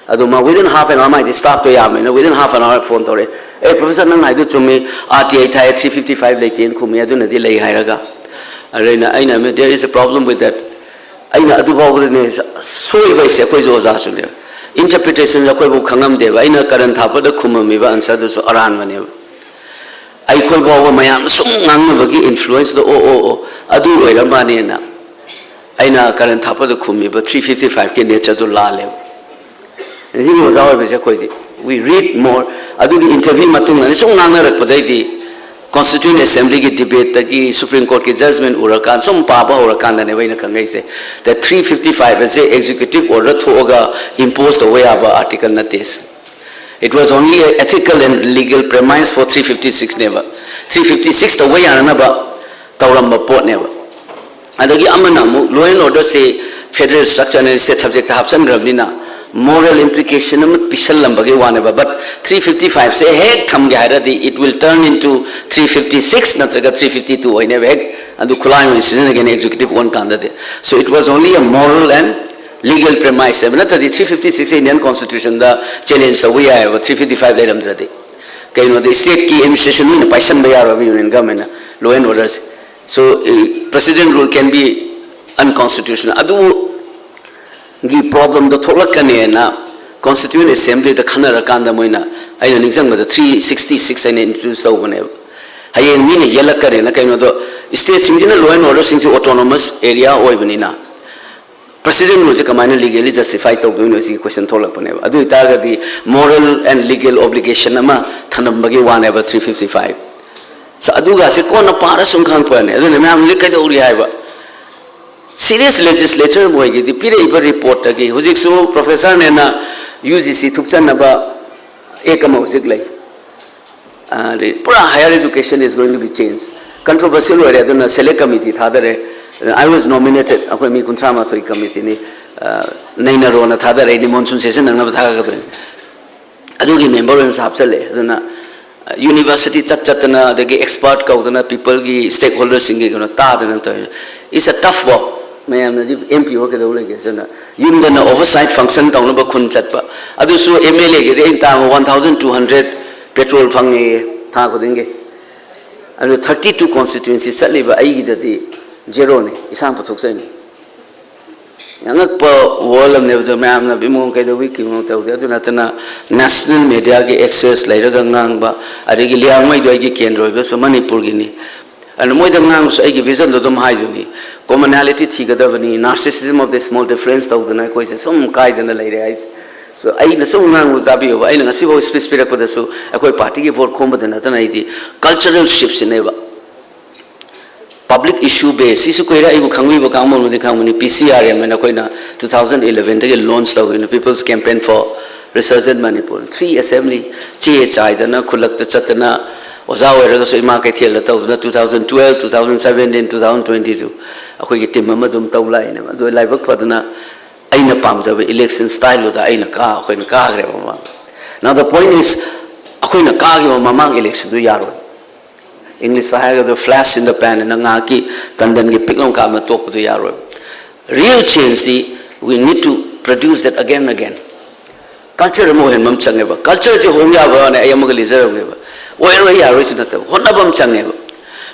ꯑꯗꯣ ꯃꯥ within half an hour, ꯃꯥꯏꯗꯤ staffꯇꯣ ꯌꯥꯝꯃꯦꯅ, within half an hour phone ꯇꯧꯔꯛꯑꯦ, "ꯑꯦ, ꯄ꯭ꯔꯣꯐꯦꯁꯔ, ꯅꯪ ꯍꯥꯏꯗꯣ ꯆꯨꯝꯃꯤ, R T I ꯊꯥꯏ, three fifty five ꯂꯩꯇꯦꯅ ꯈꯨꯝꯃꯤ, ꯑꯗꯨꯅꯗꯤ ꯂꯩ" ꯍꯥꯏꯔꯒ꯫ ꯑꯗꯨꯅ ꯑꯩꯅ, "There is a problem with that." ꯑꯩꯅ ꯑꯗꯨ ꯐꯥꯎꯕꯗꯅꯦ ꯁꯣꯏꯕ ꯍꯥꯏꯁꯦ, ꯑꯩꯈꯣꯏꯁꯨ ꯑꯣꯖꯥꯁꯨꯅꯦꯕ꯫ Interpretation ꯑꯩꯈꯣꯏꯕꯨ ꯈꯪꯉꯝꯗꯦꯕ꯫ ꯑꯩꯅ ꯀꯔꯟ ꯊꯥꯞꯄꯗ ꯈꯨꯝꯃꯝꯃꯤꯕ answer ꯗꯨꯁꯨ ꯑꯔꯥꯟꯕꯅꯦꯕ꯫ ꯑꯩꯈꯣꯏ ꯐꯥꯎꯕ ꯃꯌꯥꯝ ꯁꯨꯝ ꯉꯥꯡꯅꯕꯒꯤ influence ꯗꯣ, "ꯑꯣ, ꯑꯣ, ꯑꯣ, ꯑꯗꯨ ꯑꯣꯏꯔ ꯃꯥꯅꯦꯅ" ꯑꯩꯅ ꯀꯔꯟ ꯊꯥꯞꯄꯗ ꯈꯨꯝꯃꯤꯕ three fifty five ꯀꯤ nature ꯗꯨ ꯂꯥꯜꯂꯦꯕ꯫ ꯅꯤꯡꯁꯤꯡꯉꯤ ꯑꯣꯖꯥ ꯑꯣꯏꯕꯁꯦ ꯑꯩꯈꯣꯏꯗꯤ, we read more꯫ ꯑꯗꯨꯒꯤ interview ꯃꯇꯨꯡꯗꯅꯤ ꯁꯨꯝ ꯉꯥꯡꯅꯔꯛꯄꯗꯩꯗꯤ, Constituent Assembly ꯒꯤ debate ꯇꯒꯤ, Supreme Court ꯀꯤ judgment ꯎꯔꯀꯥꯟꯗ, ꯁꯨꯝ ꯄꯥꯕ ꯍꯧꯔꯀꯥꯟꯗꯅꯦꯕ ꯑꯩꯅ ꯈꯪꯉꯛꯏꯁꯦ꯫ That three fifty five ꯑꯁꯦ executive order ꯊꯣꯛꯑꯒ impose ꯇꯧꯕ ꯌꯥꯕ article ꯅꯠꯇꯦ꯫ It was only a ethical and legal premise for three fifty six ꯅꯦꯕ꯫ Three fifty six ꯇꯧꯕ ꯌꯥꯅꯅꯕ ꯇꯧꯔꯝꯕ ꯄꯣꯠꯅꯦꯕ꯫ ꯑꯗꯒꯤ ꯑꯃꯅ ꯑꯃꯨꯛ law and order say federal structure ꯅ state subject ꯇ ꯍꯥꯞꯆꯤꯟꯈ꯭ꯔꯕꯅꯤꯅ moral implication ꯑꯃ ꯄꯤꯁꯜꯂꯝꯕꯒꯤ ꯋꯥꯅꯦꯕ꯫ But three fifty five ꯁꯦ ꯍꯦꯛ ꯊꯝꯒꯦ ꯍꯥꯏꯔꯗꯤ, it will turn into three fifty six ꯅꯠꯇ꯭ꯔꯒ three fifty two ꯑꯣꯏꯅꯦꯕ꯫ ꯍꯦꯛ ꯑꯗꯨ ꯈꯨꯠꯂꯥꯏ ꯑꯣꯏꯅ ꯁꯤꯖꯤꯟꯅꯒꯦꯅ executive ꯑꯣꯟ ꯀꯥꯟꯗꯗꯤ꯫ So it was only a moral and legal premise ꯍꯥꯏꯕ ꯅꯠꯇ꯭ꯔꯗꯤ, three fifty six Indian Constitution ꯗ challenge ꯇꯧꯕ ꯌꯥꯏꯑꯕ, three fifty five ꯂꯩꯔꯝꯗ꯭ꯔꯗꯤ꯫ ꯀꯩꯅꯣꯗ state ꯀꯤ administration ꯂꯣꯏꯅ ꯄꯥꯏꯁꯟꯕ ꯌꯥꯔꯣꯏꯕ union government ꯅ law and order say. So, eh, President rule can be unconstitutional꯫ ꯑꯗꯨꯒꯤ problem ꯗꯣ ꯊꯣꯛꯂꯛꯀꯅꯦꯅ Constituent Assembly ꯗ ꯈꯟꯅꯔꯀꯥꯟꯗ ꯃꯣꯏꯅ, ꯑꯩꯅ ꯅꯤꯡꯁꯤꯡꯕꯗ, three sixty six ꯍꯥꯏꯅ introduce ꯇꯧꯕꯅꯦꯕ꯫ ꯍꯌꯦꯡ ꯃꯤꯅ ꯌꯦꯜꯂꯛꯀꯅꯦꯅ꯫ ꯀꯩꯅꯣꯗꯣ, state ꯁꯤꯡꯁꯤꯅ law and order ꯁꯤꯡꯁꯤ autonomous area ꯑꯣꯏꯕꯅꯤꯅ, President rule ꯁꯦ ꯀꯃꯥꯏꯅ legally justify ꯇꯧꯗꯣꯏꯅꯣ ꯁꯤꯒꯤ question ꯊꯣꯛꯂꯛꯄꯅꯦꯕ꯫ ꯑꯗꯨ ꯑꯣꯏꯇꯥꯔꯒꯗꯤ moral and legal obligation ꯑꯃ ꯊꯅꯝꯕꯒꯤ ꯋꯥꯅꯦꯕ three fifty five꯫ So, ꯑꯗꯨꯒꯁꯦ ꯀꯣꯟꯅ ꯄꯥꯔ ꯁꯨꯝ ꯈꯪꯉꯛꯄꯅꯦ꯫ ꯑꯗꯨꯅ ꯃꯌꯥꯝ ꯍꯧꯖꯤꯛ ꯀꯩꯗꯧꯔꯤ ꯍꯥꯏꯕ? Serious legislature ꯑꯃ ꯑꯣꯏꯒꯦꯗꯤ, ꯄꯤꯔꯛꯏꯕ report ꯇꯒꯤ, ꯍꯧꯖꯤꯛꯁꯨ professor ꯅꯦꯅ U G C ꯊꯨꯞꯆꯟꯅꯕ act ꯑꯃ ꯍꯧꯖꯤꯛ ꯂꯩ꯫ ꯑ, ꯄꯨꯔꯥ higher education is going to be changed꯫ Controversial ꯑꯣꯏꯔꯦ, ꯑꯗꯨꯅ select committee ꯊꯥꯗꯔꯦ꯫ I was nominated, ꯑꯩꯈꯣꯏ ꯃꯤ ꯀꯨꯟꯊ꯭ꯔꯥ ꯃꯥꯊꯣꯏ committee ꯅꯤ꯫ ꯑ, ꯅꯩꯅꯔꯣꯅ ꯊꯥꯗꯔꯛꯏꯅꯤ, monsoon session ꯅꯪꯅꯕ ꯊꯥꯒꯠꯀꯗꯣꯏꯅꯤ꯫ ꯑꯗꯨꯒꯤ member ꯑꯣꯏꯅꯁꯨ ꯍꯥꯞꯆꯜꯂꯦ꯫ ꯑꯗꯨꯅ, ꯑ, university ꯆꯠ ꯆꯠꯇꯅ, ꯑꯗꯒꯤ expert ꯀꯧꯗꯅ, people ꯒꯤ, stakeholder ꯁꯤꯡꯒꯤ ꯀꯩꯅꯣ ꯇꯥꯗꯅ ꯇꯧꯔꯤꯅꯤ꯫ It's a tough work꯫ ꯃꯌꯥꯝꯅꯗꯤ M P ꯑꯣ ꯀꯩꯗꯧ ꯂꯩꯒꯦ? ꯑꯗꯨꯅ ꯌꯨꯝꯗꯅ oversight function ꯇꯧꯅꯕ ꯈꯨꯟ ꯆꯠꯄ꯫ ꯑꯗꯨꯁꯨ M L A ꯒꯤꯗꯤ ꯑꯩꯅ ꯇꯥꯕ one thousand two hundred petrol ꯐꯪꯉꯦꯌꯦ ꯊꯥ ꯈꯨꯗꯤꯡꯒꯤ꯫ ꯑꯗꯨ thirty two constituency ꯆꯠꯂꯤꯕ ꯑꯩꯒꯤꯗꯗꯤ ꯖꯦꯔꯣꯅꯤ, ꯏꯁꯥꯅ ꯄꯨꯊꯣꯛꯆꯩꯅꯤ꯫ ꯑꯉꯛꯄ ꯋꯥꯔꯜ ꯑꯃꯅꯦꯕ ꯑꯗꯣ, ꯃꯌꯥꯝꯅ ꯏꯕꯨꯡꯉꯣ ꯀꯩꯗꯧꯕꯤ ꯀꯤꯃꯣ ꯇꯧꯗꯦ꯫ ꯑꯗꯨ ꯅꯠꯇꯅ ꯅꯦꯁꯅꯦꯜ ꯃꯦꯗꯤꯌꯥꯒꯤ ꯑꯦꯛꯁꯦꯁ ꯂꯩꯔꯒ ꯉꯥꯡꯕ, ꯑꯗꯒꯤ ꯂꯤꯌꯥꯡꯃꯩꯗꯣ ꯑꯩꯒꯤ ꯀꯦꯟꯗ꯭ꯔ ꯑꯣꯏꯕꯁꯨ ꯃꯅꯤꯄꯨꯔꯒꯤꯅꯤ꯫ ꯑꯗꯨꯅ ꯃꯣꯏꯗ ꯉꯥꯡꯕꯁꯨ ꯑꯩꯒꯤ ꯚꯤꯖꯟꯗꯣ ꯑꯗꯨꯝ ꯍꯥꯏꯗꯣꯏꯅꯤ, ꯀꯣꯃꯅꯦꯂꯤꯇꯤ ꯊꯤꯒꯗꯕꯅꯤ, narcissism of the small difference ꯇꯧꯗꯅ ꯑꯩꯈꯣꯏꯁꯦ ꯁꯨꯝ ꯀꯥꯏꯗꯅ ꯂꯩꯔꯦ ꯍꯥꯏꯁꯦ꯫ So ꯑꯩꯅ ꯁꯨꯝ ꯉꯥꯡꯕ ꯇꯥꯕꯤꯌꯣꯕ, ꯑꯩꯅ ꯉꯁꯤꯐꯥꯎ ꯁ꯭ꯄꯤꯆ ꯄꯤꯔꯛꯄꯗꯁꯨ ꯑꯩꯈꯣꯏ ꯄꯥꯔꯇꯤꯒꯤ ꯚꯣꯠ ꯈꯣꯝꯕꯗ ꯅꯠꯇꯅ ꯑꯩꯗꯤ ꯀꯜꯆꯔꯦꯜ ꯁꯤꯞꯁꯤꯅꯦꯕ꯫ ꯄꯕ꯭ꯂꯤꯛ ꯏꯁꯨ ꯕꯦꯁ, ꯁꯤꯁꯨ ꯀꯨꯏꯔꯦ, ꯑꯩꯕꯨ ꯈꯪꯕꯤꯕ ꯀꯥꯡꯕꯨꯅꯗꯤ ꯈꯪꯕꯅꯤ, ꯄꯤ ꯁꯤ ꯑꯥꯔ ꯑꯦꯝ ꯍꯥꯏꯅ ꯑꯩꯈꯣꯏꯅ two thousand eleven ꯗꯒꯤ ꯂꯣꯟꯆ ꯇꯧꯈꯤꯕꯅꯤ, People's Campaign for Resurgent Manipur꯫ Three assembly ꯆꯦ ꯆꯥꯏꯗꯅ, ꯈꯨꯜꯂꯛꯇ ꯆꯠꯇꯅ, ꯑꯣꯖꯥ ꯑꯣꯏꯔꯒꯁꯨ ꯏꯃꯥ ꯀꯩꯊꯦꯜꯗ ꯇꯧꯗꯅ, two thousand twelve, two thousand seventeen, two thousand twenty two ꯑꯩꯈꯣꯏꯒꯤ ꯇꯤꯝ ꯑꯃ ꯑꯗꯨꯝ ꯇꯧ ꯂꯥꯛꯏꯅꯦꯕ꯫ ꯑꯗꯣ ꯂꯥꯏꯕꯛ ꯐꯗꯅ ꯑꯩꯅ ꯄꯥꯝꯖꯕ ꯏꯂꯦꯛꯁꯟ ꯁ꯭ꯇꯥꯏꯜꯗꯨꯗ ꯑꯩꯅ ꯀꯥ-, ꯑꯩꯈꯣꯏꯅ ꯀꯥꯈ꯭ꯔꯦꯕ ꯃꯃꯥꯡ꯫ Now the point is, ꯑꯩꯈꯣꯏꯅ ꯀꯥꯈꯤꯕ ꯃꯃꯥꯡ ꯏꯂꯦꯛꯁꯟꯗꯨ ꯌꯥꯔꯣꯏ꯫ ꯏꯪꯂꯤꯁꯇ ꯍꯥꯏꯔꯒꯗ flash in the pan ꯍꯥꯏꯅ ꯉꯥꯏꯍꯥꯛꯀꯤ ꯇꯟꯗꯟꯒꯤ ꯄꯤꯛꯂꯝ ꯀꯥꯞꯅ ꯇꯣꯛꯄꯗꯨ ꯌꯥꯔꯣꯏ꯫ Real change D we need to produce that again and again꯫ Culture ꯑꯃ ꯑꯣꯏꯍꯟꯕ ꯑꯃ ꯆꯪꯉꯦꯕ꯫ ꯀꯜꯆꯔꯁꯦ ꯍꯣꯡ ꯌꯥꯕ꯭ꯔꯥꯅ ꯑꯩ ꯑꯃꯒ ꯂꯤꯖꯔꯝꯒꯦꯕ꯫ ꯑꯣꯏꯔꯣꯏ ꯌꯥꯔꯣꯏꯁꯨ ꯅꯠꯇꯕ, ꯍꯣꯠꯅꯕ ꯑꯃ ꯆꯪꯉꯦꯕ꯫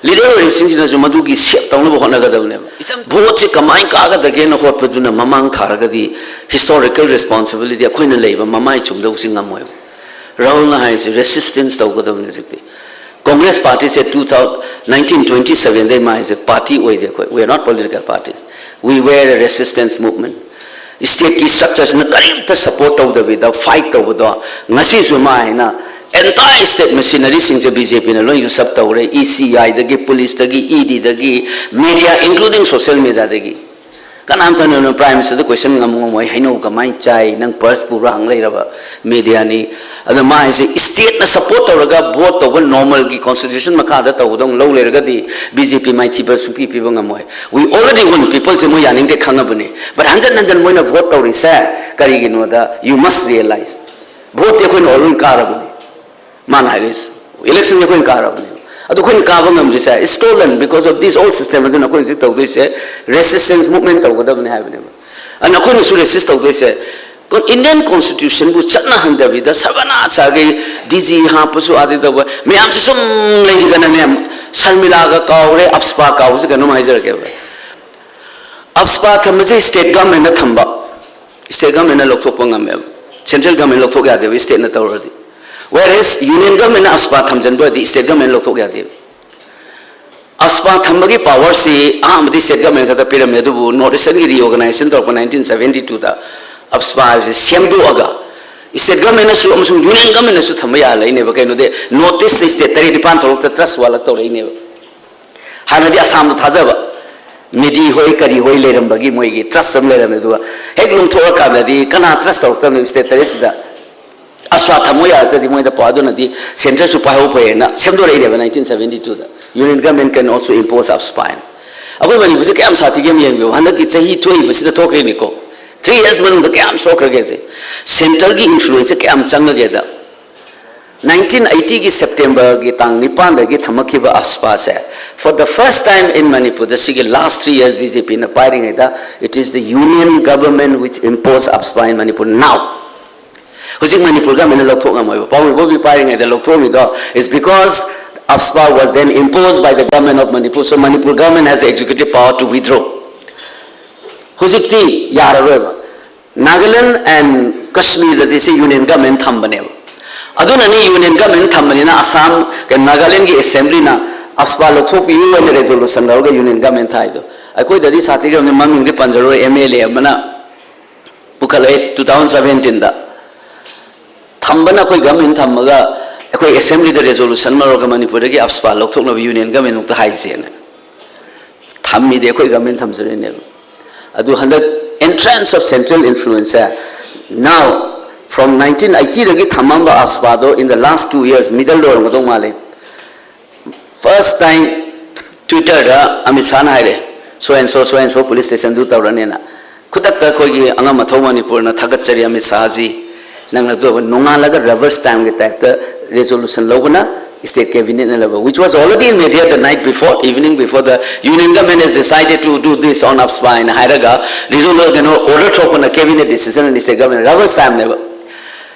ꯂꯤꯗꯔ ꯑꯣꯏꯔꯤꯕꯁꯤꯡꯁꯤꯅꯁꯨ ꯃꯗꯨꯒꯤ ꯁꯦꯞ ꯇꯧꯅꯕ ꯍꯣꯠꯅꯒꯗꯕꯅꯦꯕ꯫ ꯏꯆꯝ ꯚꯣꯠꯁꯦ ꯀꯃꯥꯏꯅ ꯀꯥꯒꯗꯒꯦꯅ ꯍꯣꯠꯄꯗꯨꯅ ꯃꯃꯥꯡ ꯊꯥꯔꯒꯗꯤ historical responsibility ꯑꯩꯈꯣꯏꯅ ꯂꯩꯕ ꯃꯃꯥꯏ ꯆꯨꯝꯗꯧꯕꯁꯤ ꯉꯝꯃꯣꯏꯕ꯫ ꯔꯥꯍꯨꯜꯅ ꯍꯥꯏꯔꯤꯁꯦ resistance ꯇꯧꯒꯗꯕꯅꯤ ꯍꯧꯖꯤꯛꯇꯤ꯫ Congress ꯄꯥꯔꯇꯤꯁꯦ two thousand, nineteen twenty seven ꯗꯩ ꯃꯥ ꯍꯥꯏꯁꯦ ꯄꯥꯔꯇꯤ ꯑꯣꯏꯗꯦ ꯑꯩꯈꯣꯏ, we are not political parties, we were a resistance movement꯫ ꯁ꯭ꯇꯦꯠꯀꯤ ꯁ꯭ꯇ꯭ꯔꯛꯆꯔꯁꯤꯅ ꯀꯔꯤꯝꯇ ꯁꯄꯣꯔꯠ ꯇꯧꯗꯕꯤꯗ ꯐꯥꯏꯠ ꯇꯧꯕꯗꯣ, ꯉꯁꯤꯁꯨ ꯃꯥ ꯍꯥꯏꯅ entire state machinery ꯁꯤꯡꯁꯦ ꯕꯤ ꯖꯦ ꯄꯤꯅ ꯂꯣꯏ ꯌꯨꯁ ꯑꯞ ꯇꯧꯔꯦ, ꯏ ꯁꯤ ꯑꯥꯏꯗꯒꯤ, ꯄꯨꯂꯤꯁꯇꯒꯤ, E ꯗꯤꯗꯒꯤ, media including social media ꯗꯒꯤ꯫ ꯀꯅꯥꯝꯇꯅ ꯄ꯭ꯔꯥꯏꯝ ꯃꯤꯅꯤꯁꯇꯔꯗ ꯀꯣꯏꯁꯟ ꯉꯝ ꯉꯝꯃꯣꯏ, "ꯍꯩꯅꯧ ꯀꯃꯥꯏꯅ ꯆꯥꯏ, ꯅꯪ ꯄꯔꯁ ꯄꯨꯕ꯭ꯔꯥ?" ꯍꯪ ꯂꯩꯔꯕ ꯃꯦꯗꯤꯌꯥꯅꯤ꯫ ꯑꯗꯣ ꯃꯥ ꯍꯥꯏꯁꯦ ꯁ꯭ꯇꯦꯠꯅ ꯁꯄꯣꯔꯠ ꯇꯧꯔꯒ ꯚꯣꯠ ꯇꯧꯕ, ꯅꯣꯔꯃꯦꯜꯒꯤ ꯀꯣꯟꯁꯇꯤꯇ꯭ꯌꯨꯁꯟ ꯃꯈꯥꯗ ꯇꯧꯕꯗꯧ ꯂꯧ ꯂꯩꯔꯒꯗꯤ ꯕꯤ ꯖꯦ ꯄꯤ ꯃꯥꯏꯊꯤꯕ ꯁꯨꯡꯄꯤ ꯄꯤꯕ ꯉꯝꯃꯣꯏ꯫ We already won, ꯄꯤꯄꯜꯁꯦ ꯃꯣꯏ ꯌꯥꯅꯤꯡꯗꯦ ꯈꯪꯉꯕꯅꯤ꯫ But ꯍꯟꯖꯟ ꯍꯟꯖꯟ ꯃꯣꯏꯅ ꯚꯣꯠ ꯇꯧꯔꯤꯁꯦ ꯀꯔꯤꯒꯤꯅꯣꯗ, you must realize, ꯚꯣꯠꯇꯤ ꯑꯩꯈꯣꯏꯅ already ꯀꯥꯔꯕꯅꯤ꯫ ꯃꯥꯅ ꯍꯥꯏꯔꯤꯁꯦ, ꯏꯂꯦꯛꯁꯟꯁꯦ ꯑꯩꯈꯣꯏꯅ ꯀꯥꯔꯕꯅꯦꯕ꯫ ꯑꯗꯣ ꯑꯩꯈꯣꯏꯅ ꯀꯥꯕ ꯉꯝꯗ꯭ꯔꯤꯁꯦ, it's stolen because of this old system꯫ ꯑꯗꯨꯅ ꯑꯩꯈꯣꯏꯅ ꯍꯧꯖꯤꯛ ꯇꯧꯗꯣꯏꯁꯦ resistance movement ꯇꯧꯒꯗꯕꯅꯤ ꯍꯥꯏꯕꯅꯦꯕ꯫ ꯑꯗꯨꯅ ꯑꯩꯈꯣꯏꯅꯁꯨ ꯔꯦꯁꯤꯁ ꯇꯧꯗꯣꯏꯁꯦ, ꯀꯣ-, ꯏꯟꯗꯤꯌꯟ ꯀꯣꯟꯁꯇꯤꯇ꯭ꯌꯨꯁꯟꯕꯨ ꯆꯠꯅꯍꯟꯗꯕꯤꯗ, ꯁꯕꯥꯅꯥꯁꯥꯒꯤ ꯗꯤ ꯖꯤ ꯍꯥꯞꯄꯁꯨ, ꯑꯥꯗꯤ ꯇꯧꯕ ꯃꯌꯥꯝꯁꯦ ꯁꯨꯝ ꯂꯩꯈꯤꯗꯅꯅꯦ, ꯁꯔꯃꯤꯂꯥꯒ ꯀꯥꯎꯔꯦ, ꯑꯞꯁꯄꯥ ꯀꯥꯎꯕꯁꯦ ꯀꯩꯅꯣꯝ ꯍꯥꯏꯖꯔꯛꯀꯦꯕ꯫ ꯑꯞꯁꯄꯥ ꯊꯝꯕꯁꯦ state governmentꯅ ꯊꯝꯕ, state governmentꯅ ꯂꯧꯊꯣꯛꯄ ꯉꯝꯃꯦꯕ, central government ꯂꯧꯊꯣꯛ ꯌꯥꯗꯦꯕ stateꯅ ꯇꯧꯔꯗꯤ꯫ Whereas union governmentꯅ ꯑꯞꯁꯄꯥ ꯊꯝꯖꯤꯟꯕ ꯑꯣꯏꯔꯗꯤ state government ꯂꯧꯊꯣꯛ ꯌꯥꯗꯦꯕ꯫ ꯑꯞꯁꯄꯥ ꯊꯝꯕꯒꯤ powerꯁꯤ ꯑꯍꯥꯟꯕꯗꯤ state government ꯈꯛꯇ ꯄꯤꯔꯝꯃꯦ, ꯑꯗꯨꯕꯨ North Easternꯒꯤ reorganization ꯇꯧꯔꯛꯄ nineteen seventy twoꯗ ꯑꯞꯁꯄꯥ ꯍꯥꯏꯕꯁꯤ ꯁꯦꯝꯗꯣꯛꯑꯒ state governmentꯅꯁꯨ ꯑꯃꯁꯨꯡ union governmentꯅꯁꯨ ꯊꯝꯕ ꯌꯥꯍꯜꯂꯛꯏꯅꯦꯕ꯫ ꯀꯩꯅꯣꯗꯤ North East state ꯇꯔꯦꯠ ꯅꯤꯄꯥꯟ ꯊꯣꯛꯂꯛꯇ trust ꯋꯥꯠꯂꯛ ꯇꯧꯔꯛꯏꯅꯦꯕ꯫ ꯍꯥꯟꯅꯗꯤ ꯑꯁꯥꯝꯗ ꯊꯥꯖꯕ ꯃꯦꯗꯤ ꯍꯣꯏ ꯀꯔꯤ ꯍꯣꯏ ꯂꯩꯔꯝꯕꯒꯤ ꯃꯣꯏꯒꯤ trust ꯑꯃ ꯂꯩꯔꯝꯃꯦ, ꯑꯗꯨꯒ ꯍꯦꯛ ꯂꯨꯝꯊꯣꯛꯑꯀꯥꯟꯗꯗꯤ ꯀꯅꯥ trust ꯇꯧꯔꯛꯇꯕꯅꯣ state ꯇꯔꯦꯠꯁꯤꯗ? ꯑꯞꯁꯄꯥ ꯊꯝꯃꯣ ꯌꯥꯔꯛꯇ꯭ꯔꯗꯤ ꯃꯣꯏꯗ ꯄꯥꯎ, ꯑꯗꯨꯅꯗꯤ centreꯁꯨ ꯄꯥꯏꯍꯧ ꯐꯩꯌꯦꯅ ꯁꯦꯝꯗꯣꯔꯛꯏꯅꯦꯕ nineteen seventy twoꯗ, "Union government can also impose ꯑꯞꯁꯄꯥ" ꯍꯥꯏꯅ꯫ ꯑꯩꯈꯣꯏ ꯃꯅꯤꯄꯨꯔꯁꯦ ꯀꯌꯥꯝ ꯁꯥꯊꯤꯒꯦ ꯑꯃ ꯌꯦꯡꯕꯤꯌꯨ꯫ ꯍꯟꯗꯛꯀꯤ ꯆꯍꯤ ꯊꯣꯛꯏꯕꯁꯤꯗ ꯊꯣꯛꯈ꯭ꯔꯤꯅꯤꯀꯣ, three years ꯃꯅꯨꯡꯗ ꯀꯌꯥꯝ ꯁꯣꯛꯈ꯭ꯔꯒꯦꯁꯦ, centreꯒꯤ influenceꯁꯦ ꯀꯌꯥꯝ ꯆꯪꯉꯒꯦꯗ꯫ Nineteen eightyꯒꯤ Septemberꯒꯤ ꯇꯥꯡ ꯅꯤꯄꯥꯟꯗꯒꯤ ꯊꯝꯃꯛꯈꯤꯕ ꯑꯞꯁꯄꯥꯁꯦ, for the first time in ꯃꯅꯤꯄꯨꯔꯗ ꯁꯤꯒꯤ last three years BJPꯅ ꯄꯥꯏꯔꯤꯉꯩꯗ, it is the union government which impose ꯑꯞꯁꯄꯥ in Manipur now. ꯍꯧꯖꯤꯛ ꯃꯅꯤꯄꯨꯔ governmentꯅ ꯂꯧꯊꯣꯛ ꯉꯝꯃꯣꯏꯕ꯫ ꯄꯥꯕꯨꯡ ꯏꯕꯣꯕꯤ ꯄꯥꯏꯔꯤꯉꯩꯗ ꯂꯧꯊꯣꯛꯑꯝꯃꯤꯗꯣ is because ꯑꯞꯁꯄꯥ was then imposed by the government of Manipur, so Manipur government has the executive power to withdraw. ꯍꯧꯖꯤꯛꯇꯤ ꯌꯥꯔꯔꯣꯏꯕ꯫ Nagaland and Kashmirꯗꯗꯤ ꯁꯤ union government ꯊꯝꯕꯅꯦꯕ꯫ ꯑꯗꯨꯅꯅꯤ union government ꯊꯝꯕꯅꯤꯅ Assam, ꯀꯩꯅꯣ, Nagalandꯒꯤ assemblyꯅ ꯑꯞꯁꯄꯥ ꯂꯧꯊꯣꯛꯄꯤꯌꯨ ꯍꯥꯏꯅ resolution ꯂꯧꯔꯒ union government ꯊꯥꯏꯗꯣ꯫ ꯑꯩꯈꯣꯏꯗꯗꯤ ꯁꯥꯊꯤꯈ꯭ꯔꯕꯅꯤ, ꯃꯃꯤꯡꯗꯤ ꯄꯟꯖꯔꯣꯏ, MLA ꯑꯃꯅ ꯄꯨꯈꯠꯂꯛꯑꯦ two thousand seventeenꯗ꯫ ꯊꯝꯕꯅ ꯑꯩꯈꯣꯏ government ꯊꯝꯃꯒ ꯑꯩꯈꯣꯏ assemblyꯗ resolution ꯑꯃ ꯂꯧꯔꯒ ꯃꯅꯤꯄꯨꯔꯗꯒꯤ ꯑꯞꯁꯄꯥ ꯂꯧꯊꯣꯛꯅꯕ union government ꯃꯨꯛꯇ ꯍꯥꯏꯁꯦꯅ꯫ ꯊꯝꯃꯤꯗꯤ ꯑꯩꯈꯣꯏ government ꯊꯝꯖꯔꯤꯅꯦꯕ꯫ ꯑꯗꯨ ꯍꯟꯗꯛ entrance of central influenceꯁꯦ, now from nineteen eightyꯗꯒꯤ ꯊꯝꯃꯝꯕ ꯑꯞꯁꯄꯥꯗꯣ in the last two years middleꯗ ꯑꯣꯏꯔꯝꯒꯗꯧ ꯃꯥꯜꯂꯦ꯫ First time Twitterꯗ ꯑꯃꯤꯠ ꯁꯥꯍꯅ ꯍꯥꯏꯔꯦ, "So and so, so and so police stationꯗꯨ ꯇꯧꯔꯅꯦꯅ"꯫ ꯈꯨꯗꯛꯇ ꯑꯩꯈꯣꯏꯒꯤ ꯑꯉꯝ ꯑꯊꯧ ꯃꯅꯤꯄꯨꯔꯅ "ꯊꯥꯒꯠꯆꯔꯤ ꯑꯃꯤꯠ ꯁꯥꯍꯖꯤ, ꯅꯪꯅ ꯑꯗꯨ ꯇꯧꯕ", ꯅꯣꯡꯉꯥꯜꯂꯒ rubber stampꯒꯤ typeꯇ resolution ꯂꯧꯕꯅ state cabinetꯅ ꯂꯧꯕ, "which was already in media the night before, evening before the union government has decided to do this on ꯑꯞꯁꯄꯥ" ꯍꯥꯏꯅ ꯍꯥꯏꯔꯒ resolution, ꯀꯩꯅꯣ, order ꯊꯣꯛꯄꯅ cabinet decision and state government rubber stampꯅꯦꯕ꯫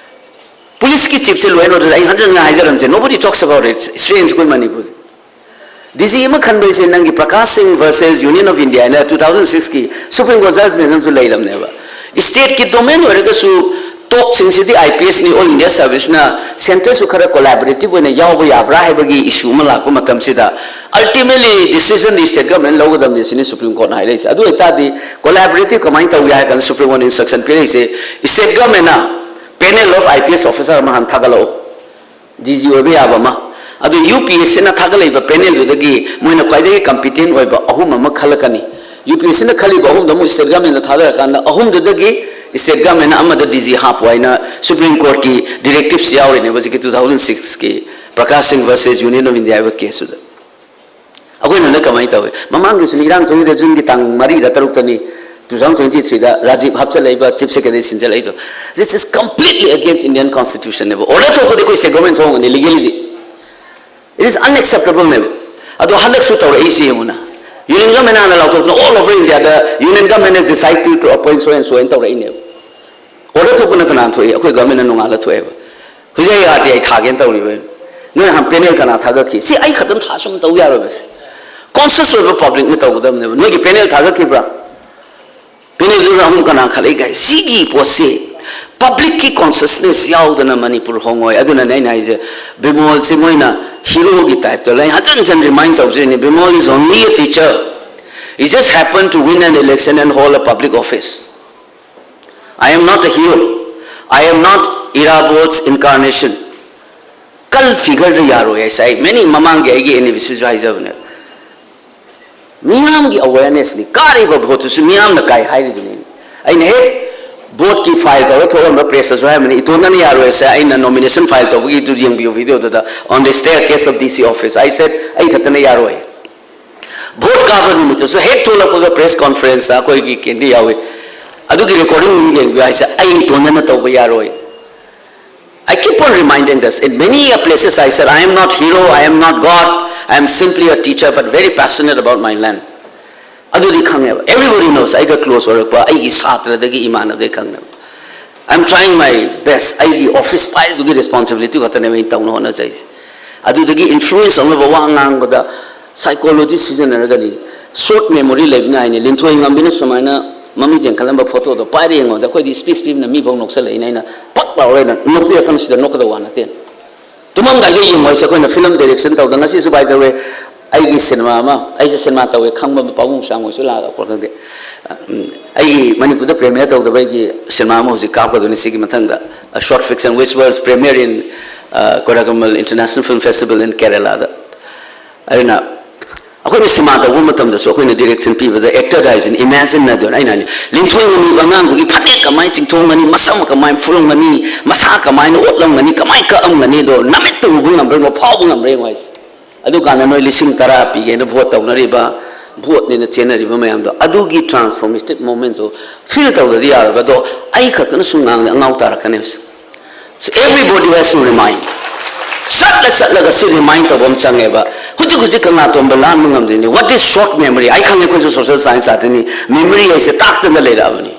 Policeꯀꯤ chiefꯁꯦ ꯂꯣꯏꯅ ꯑꯣꯏꯔꯦ꯫ ꯑꯩ ꯍꯟꯖꯟ ꯍꯟꯖꯟ ꯍꯥꯏꯖꯔꯝꯁꯦ, nobody talks about it, strange ꯑꯩꯈꯣꯏ ꯃꯅꯤꯄꯨꯔꯁꯦ꯫ ꯗꯤ ꯖꯤ ꯑꯃ ꯈꯟꯕ ꯍꯥꯏꯁꯦ ꯅꯪꯒꯤ ꯄ꯭ꯔꯀꯥꯁ ꯁꯤꯡ versus Union of India ꯍꯥꯏꯅ two thousand six ꯀꯤ Supreme Court judgment ꯑꯃꯁꯨ ꯂꯩꯔꯝꯅꯦꯕ꯫ State ꯀꯤ domain ꯑꯣꯏꯔꯒꯁꯨ ꯇꯣꯞꯁꯤꯡꯁꯤꯗꯤ I P S ꯅꯤ, all India service ꯅ, centre ꯁꯨ ꯈꯔ collaborative ꯑꯣꯏꯅ ꯌꯥꯎꯕ ꯌꯥꯕ꯭ꯔꯥ ꯍꯥꯏꯕꯒꯤ issue ꯑꯃ ꯂꯥꯛꯄ ꯃꯇꯝꯁꯤꯗ, ultimately decision ꯗꯤ state government ꯂꯧꯒꯗꯕꯅꯤ ꯁꯤꯅꯤ Supreme Court ꯅ ꯍꯥꯏꯔꯛꯏꯁꯦ꯫ ꯑꯗꯨ ꯑꯣꯏꯇꯥꯔꯗꯤ collaborative ꯀꯃꯥꯏꯅ ꯇꯧꯒꯦ ꯍꯥꯏ ꯀꯥꯟꯗ Supreme Court ꯅ instruction ꯄꯤꯔꯛꯏꯁꯦ, state government ꯅ panel of I P S officer ꯑꯃ ꯍꯥꯟꯅ ꯊꯥꯒꯠꯂꯛꯑꯣ, ꯗꯤ ꯖꯤ ꯑꯣꯏꯕ ꯌꯥꯕ ꯑꯃ꯫ ꯑꯗꯨ ꯌꯨ ꯄꯤ ꯑꯦꯁ ꯁꯤꯅ ꯊꯥꯒꯠꯂꯛꯏꯕ panel ꯗꯨꯗꯒꯤ ꯃꯣꯏꯅ ꯈ꯭ꯋꯥꯏꯗꯒꯤ competent ꯑꯣꯏꯕ ꯑꯍꯨꯝ ꯑꯃ ꯈꯜꯂꯛꯀꯅꯤ꯫ ꯌꯨ ꯄꯤ ꯑꯦꯁ ꯁꯤꯅ ꯈꯜꯂꯤꯕ ꯑꯍꯨꯝꯗꯣ ꯑꯃꯨꯛ state government ꯅ ꯊꯥꯗꯔꯀꯥꯟꯗ ꯑꯍꯨꯝꯗꯨꯗꯒꯤ state government ꯅ ꯑꯃꯗ ꯗꯤ ꯖꯤ ꯍꯥꯞꯄꯨ ꯍꯥꯏꯅ Supreme Court ꯀꯤ directives ꯌꯥꯎꯔꯤꯅꯦꯕ ꯍꯧꯖꯤꯛꯀꯤ two thousand six ꯀꯤ ꯄ꯭ꯔꯀꯥꯁ ꯁꯤꯡ versus Union of India ꯍꯥꯏꯕ case ꯇꯨꯗ꯫ ꯑꯩꯈꯣꯏꯅ ꯍꯟꯗꯛ ꯀꯃꯥꯏꯅ ꯇꯧꯏ? ꯃꯃꯥꯡꯒꯤꯁꯨ ꯏꯔꯥꯡ ꯊꯣꯛꯏꯗ, June ꯒꯤ ꯇꯥꯡ ꯃꯔꯤꯗ ꯇꯔꯨꯛꯇꯅꯤ, two thousand twenty three the Rajiv ꯍꯥꯞꯆꯜꯂꯛꯏꯕ, Chief Secretary ꯁꯤꯟꯖꯜꯂꯛꯏꯗꯣ꯫ This is completely against Indian Constitution ꯅꯦꯕ꯫ Order ꯊꯣꯛꯄꯗꯤ ꯑꯩꯈꯣꯏ state government ꯊꯣꯛꯑꯝꯒꯅꯤ legally D. It is unacceptable ꯅꯦꯕ꯫ ꯑꯗꯣ ꯍꯟꯗꯛꯁꯨ ꯇꯧꯔꯛꯏꯁꯤ ꯌꯦꯡꯉꯨꯅ꯫ Union government ꯍꯥꯟꯅ ꯂꯥꯎꯊꯣꯛꯇꯅ all over India the Union government has decided to appoint so and so ꯍꯥꯏꯅ ꯇꯧꯔꯛꯏꯅꯦꯕ꯫ Order ꯊꯣꯛꯄꯅ ꯀꯅꯥꯅ ꯊꯣꯛꯏ? ꯑꯩꯈꯣꯏ government ꯅ ꯅꯣꯡꯉꯥꯜꯂ ꯊꯣꯛꯑꯦꯕ꯫ ꯍꯧꯖꯤꯛ ꯑꯩ R T I ꯊꯥꯒꯦꯅ ꯇꯧꯔꯤꯕ꯫ ꯅꯣꯏ ꯍꯥꯟ panel ꯀꯅꯥ ꯊꯥꯒꯠꯈꯤ? ꯁꯤ ꯑꯩ ꯈꯛꯇꯪ ꯊꯥ ꯁꯨꯝ ꯇꯧ ꯌꯥꯔꯣꯏꯕ ꯁꯦ꯫ Conscious ꯑꯣꯏꯕ public ꯅ ꯇꯧꯒꯗꯕꯅꯦꯕ꯫ ꯅꯣꯏꯒꯤ panel ꯊꯥꯒꯠꯈꯤꯕ꯭ꯔꯥ? Panel ꯗꯨꯅ ꯑꯍꯨꯝ ꯀꯅꯥ ꯈꯜꯂꯛꯏ ꯀꯥꯏ? ꯁꯤꯒꯤ ꯄꯣꯠꯁꯤ public ꯀꯤ consciousness ꯌꯥꯎꯗꯅ ꯃꯅꯤꯄꯨꯔ ꯍꯣꯡꯉꯣꯏ꯫ ꯑꯗꯨꯅꯅꯦ ꯑꯩꯅ ꯍꯥꯏꯁꯦ, ꯕꯤꯃꯣꯜꯁꯤ ꯃꯣꯏꯅ hero ꯒꯤ type ꯇ ꯂꯩ꯫ ꯍꯟꯖꯟ ꯍꯟꯖꯟ remind ꯇꯧꯖꯔꯤꯅꯤ, Bimol is only a teacher. He just happened to win an election and hold a public office. I am not a hero. I am not Irabot's incarnation. Cult figure ꯗ ꯌꯥꯔꯣꯏ ꯍꯥꯏꯁꯦ ꯑꯩ many ꯃꯃꯥꯡꯒꯤ ꯑꯩꯒꯤ anniversary ꯁꯨ ꯍꯥꯏꯖꯕꯅꯦ꯫ ꯃꯤꯌꯥꯝꯒꯤ awareness ꯅꯤ꯫ ꯀꯥꯔꯤꯕ vote ꯇꯨꯁꯨ ꯃꯤꯌꯥꯝꯅ ꯀꯥꯏ ꯍꯥꯏꯔꯤꯗꯨꯅꯤ꯫ ꯑꯩꯅ ꯍꯦꯛ vote ꯀꯤ file ꯇꯧꯔ ꯊꯣꯛꯂꯝꯕ press ꯇꯁꯨ ꯍꯥꯏꯔꯝꯕꯅꯤ, ꯏꯇꯣꯟꯗꯅ ꯌꯥꯔꯣꯏ ꯍꯥꯏꯁꯦ꯫ ꯑꯩꯅ nomination file ꯇꯧꯕꯒꯤꯗꯨ ꯌꯦꯡꯕꯤꯌꯨ video ꯗꯨꯗ, on the staircase of D C office, I said, ꯑꯩ ꯈꯛꯇꯅ ꯌꯥꯔꯣꯏ꯫ Vote ꯀꯥꯕ ꯅꯨꯃꯤꯠꯇꯁꯨ ꯍꯦꯛ ꯊꯣꯛꯂꯛꯄꯒ press conference ꯇ ꯑꯩꯈꯣꯏꯒꯤ candidate ꯌꯥꯎꯏ, ꯑꯗꯨꯒꯤ recording ꯑꯗꯨꯝ ꯌꯦꯡꯕꯤꯌꯨ ꯍꯥꯏꯁꯦ꯫ ꯑꯩ ꯏꯇꯣꯟꯗꯅ ꯇꯧꯕ ꯌꯥꯔꯣꯏ꯫ I keep on reminding this. In many a places I said, "I am not hero, I am not God, I am simply a teacher, but very passionate about my land." ꯑꯗꯨꯗꯤ ꯈꯪꯉꯦꯕ, everybody knows, ꯑꯩꯒ close ꯑꯣꯏꯔꯛꯄ ꯑꯩꯒꯤ ꯁꯥꯇ꯭ꯔꯗꯒꯤ, ꯏꯃꯥꯟꯅꯕꯗꯒꯤ ꯈꯪꯉꯦꯕ꯫ I am trying my best. ꯑꯩꯒꯤ office ꯄꯥꯏꯔꯤꯗꯨꯒꯤ responsibility ꯈꯛꯇꯅꯦꯕ ꯑꯩꯅ ꯇꯧꯅ ꯍꯣꯠꯅꯖꯩꯁꯦ꯫ ꯑꯗꯨꯗꯒꯤ influence ꯇꯧꯅꯕ ꯋꯥ ꯉꯥꯡꯕꯗ Psychology ꯁꯤꯖꯤꯟꯅꯔꯒꯗꯤ, short memory ꯂꯩꯕꯅ ꯍꯥꯏꯅꯤ, ꯂꯤꯟꯊꯣꯏ ꯉꯝꯕꯤꯅ ꯁꯨꯃꯥꯏꯅ ꯃꯃꯤꯠ ꯌꯦꯡꯈꯠꯂꯝꯕ ꯐꯣꯇꯣꯗꯣ ꯄꯥꯏꯔ ꯌꯦꯡꯉꯣꯗ ꯑꯩꯈꯣꯏꯗꯤ ꯏꯁꯄꯤꯁ ꯄꯤꯕꯅ ꯃꯤꯐꯥꯎ ꯅꯣꯛꯆꯜꯂꯛꯏꯅꯦ꯫ ꯑꯩꯅ ꯄꯛ ꯂꯥꯎꯔ ꯑꯩꯅ ꯅꯣꯛꯄꯤꯔꯛꯀꯅꯨ, ꯁꯤꯗ ꯅꯣꯛꯀꯗꯧꯕ ꯋꯥ ꯅꯠꯇꯦ꯫ ꯇꯨꯝꯃꯝꯗꯥꯏꯗ ꯌꯦꯡꯉꯣ ꯍꯥꯏꯁꯦ ꯑꯩꯈꯣꯏꯅ ꯐꯤꯂꯝ ꯗꯥꯏꯔꯦꯛꯁꯟ ꯇꯧꯗ꯫ ꯉꯁꯤꯁꯨ, by the way, ꯑꯩꯒꯤ ꯁꯤꯅꯦꯃꯥ ꯑꯃ, ꯑꯩꯁꯦ ꯁꯤꯅꯦꯃꯥ ꯇꯧꯋꯦ ꯈꯪꯕ ꯄꯥꯕꯨꯡ ꯁꯥꯡ ꯍꯣꯏꯁꯨ ꯂꯥꯛꯑꯒ ꯈꯪꯗꯦ꯫ ꯎꯝ, ꯑꯩꯒꯤ ꯃꯅꯤꯄꯨꯔꯗ ꯄ꯭ꯔꯦꯃꯤꯌꯔ ꯇꯧꯗꯕ ꯑꯩꯒꯤ ꯁꯤꯅꯦꯃꯥ ꯑꯃ ꯍꯧꯖꯤꯛ ꯀꯥꯞꯀꯗꯣꯏꯅꯤ ꯁꯤꯒꯤ ꯃꯊꯪꯗ, short fiction which was premiere in Kodaikanmal International Film Festival in Kerala ꯗ꯫ ꯑꯗꯨꯅ ꯑꯩꯈꯣꯏꯅ ꯁꯤꯅꯦꯃꯥ ꯇꯧꯕ ꯃꯇꯝꯗꯁꯨ ꯑꯩꯈꯣꯏꯅ ꯗꯥꯏꯔꯦꯛꯁꯟ ꯄꯤꯕꯗ ꯑꯦꯛꯇꯔꯗ ꯍꯥꯏꯁꯤꯅ ꯏꯃꯦꯖꯤꯟ ꯍꯥꯏꯗꯣꯏꯅ, ꯑꯩꯅ ꯍꯥꯏꯅꯤ, ꯂꯤꯟꯊꯣꯏ ꯉꯝꯕꯤꯕ ꯑꯉꯥꯡꯗꯨꯒꯤ ꯐꯅꯦꯛ ꯀꯃꯥꯏꯅ ꯆꯤꯡꯊꯣꯛꯂꯝꯒꯅꯤ, ꯃꯁꯝ ꯀꯃꯥꯏꯅ ꯐꯨꯔꯝꯒꯅꯤ, ꯃꯁꯥ ꯀꯃꯥꯏꯅ ꯑꯣꯠꯂꯝꯒꯅꯤ, ꯀꯃꯥꯏꯅ ꯀꯛꯑꯝꯒꯅꯤꯗꯣ ꯅꯃꯤꯠꯇ ꯎꯕ ꯉꯝꯕ꯭ꯔꯥ ꯌꯦꯡꯉꯣ, ꯐꯥꯎꯕ ꯉꯝꯕ꯭ꯔꯥ ꯌꯦꯡꯉꯣ ꯍꯥꯏꯁꯦ꯫ ꯑꯗꯨꯀꯥꯟꯗ ꯅꯣꯏ ꯂꯤꯁꯤꯡ ꯇꯔꯥ ꯄꯤꯒꯦꯅ ꯚꯣꯠ ꯇꯧꯅꯔꯤꯕ, ꯚꯣꯠꯅꯦꯅ ꯆꯦꯟꯅꯔꯤꯕ ꯃꯌꯥꯝꯗꯣ, ꯑꯗꯨꯒꯤ transformative moment ꯇꯣ feel ꯇꯧꯗ꯭ꯔꯗꯤ ꯌꯥꯔꯣꯏꯕ꯫ ꯑꯗꯣ ꯑꯩ ꯈꯛꯇꯅ ꯁꯨꯝ ꯉꯥꯡꯗ ꯑꯉꯥꯎ ꯇꯥꯔꯛꯀꯅꯦꯕ꯫ So everybody has to remind. ꯆꯠꯂ ꯆꯠꯂꯒ ꯁꯤ remind ꯇꯧꯕ ꯑꯃ ꯆꯪꯉꯦꯕ꯫ ꯍꯧꯖꯤꯛ ꯍꯧꯖꯤꯛ ꯀꯪꯂꯥꯇꯣꯝꯕ ꯂꯥꯟꯕ ꯉꯝꯗ꯭ꯔꯤꯅꯤ꯫ What is short memory? ꯑꯩ ꯈꯪꯉꯦ, ꯑꯩꯈꯣꯏꯁꯨ social science ꯁꯥꯇ꯭ꯔꯅꯤ, memory ꯍꯥꯏꯁꯦ ꯇꯥꯛꯇꯅ ꯂꯩꯔꯛꯑꯕꯅꯤ꯫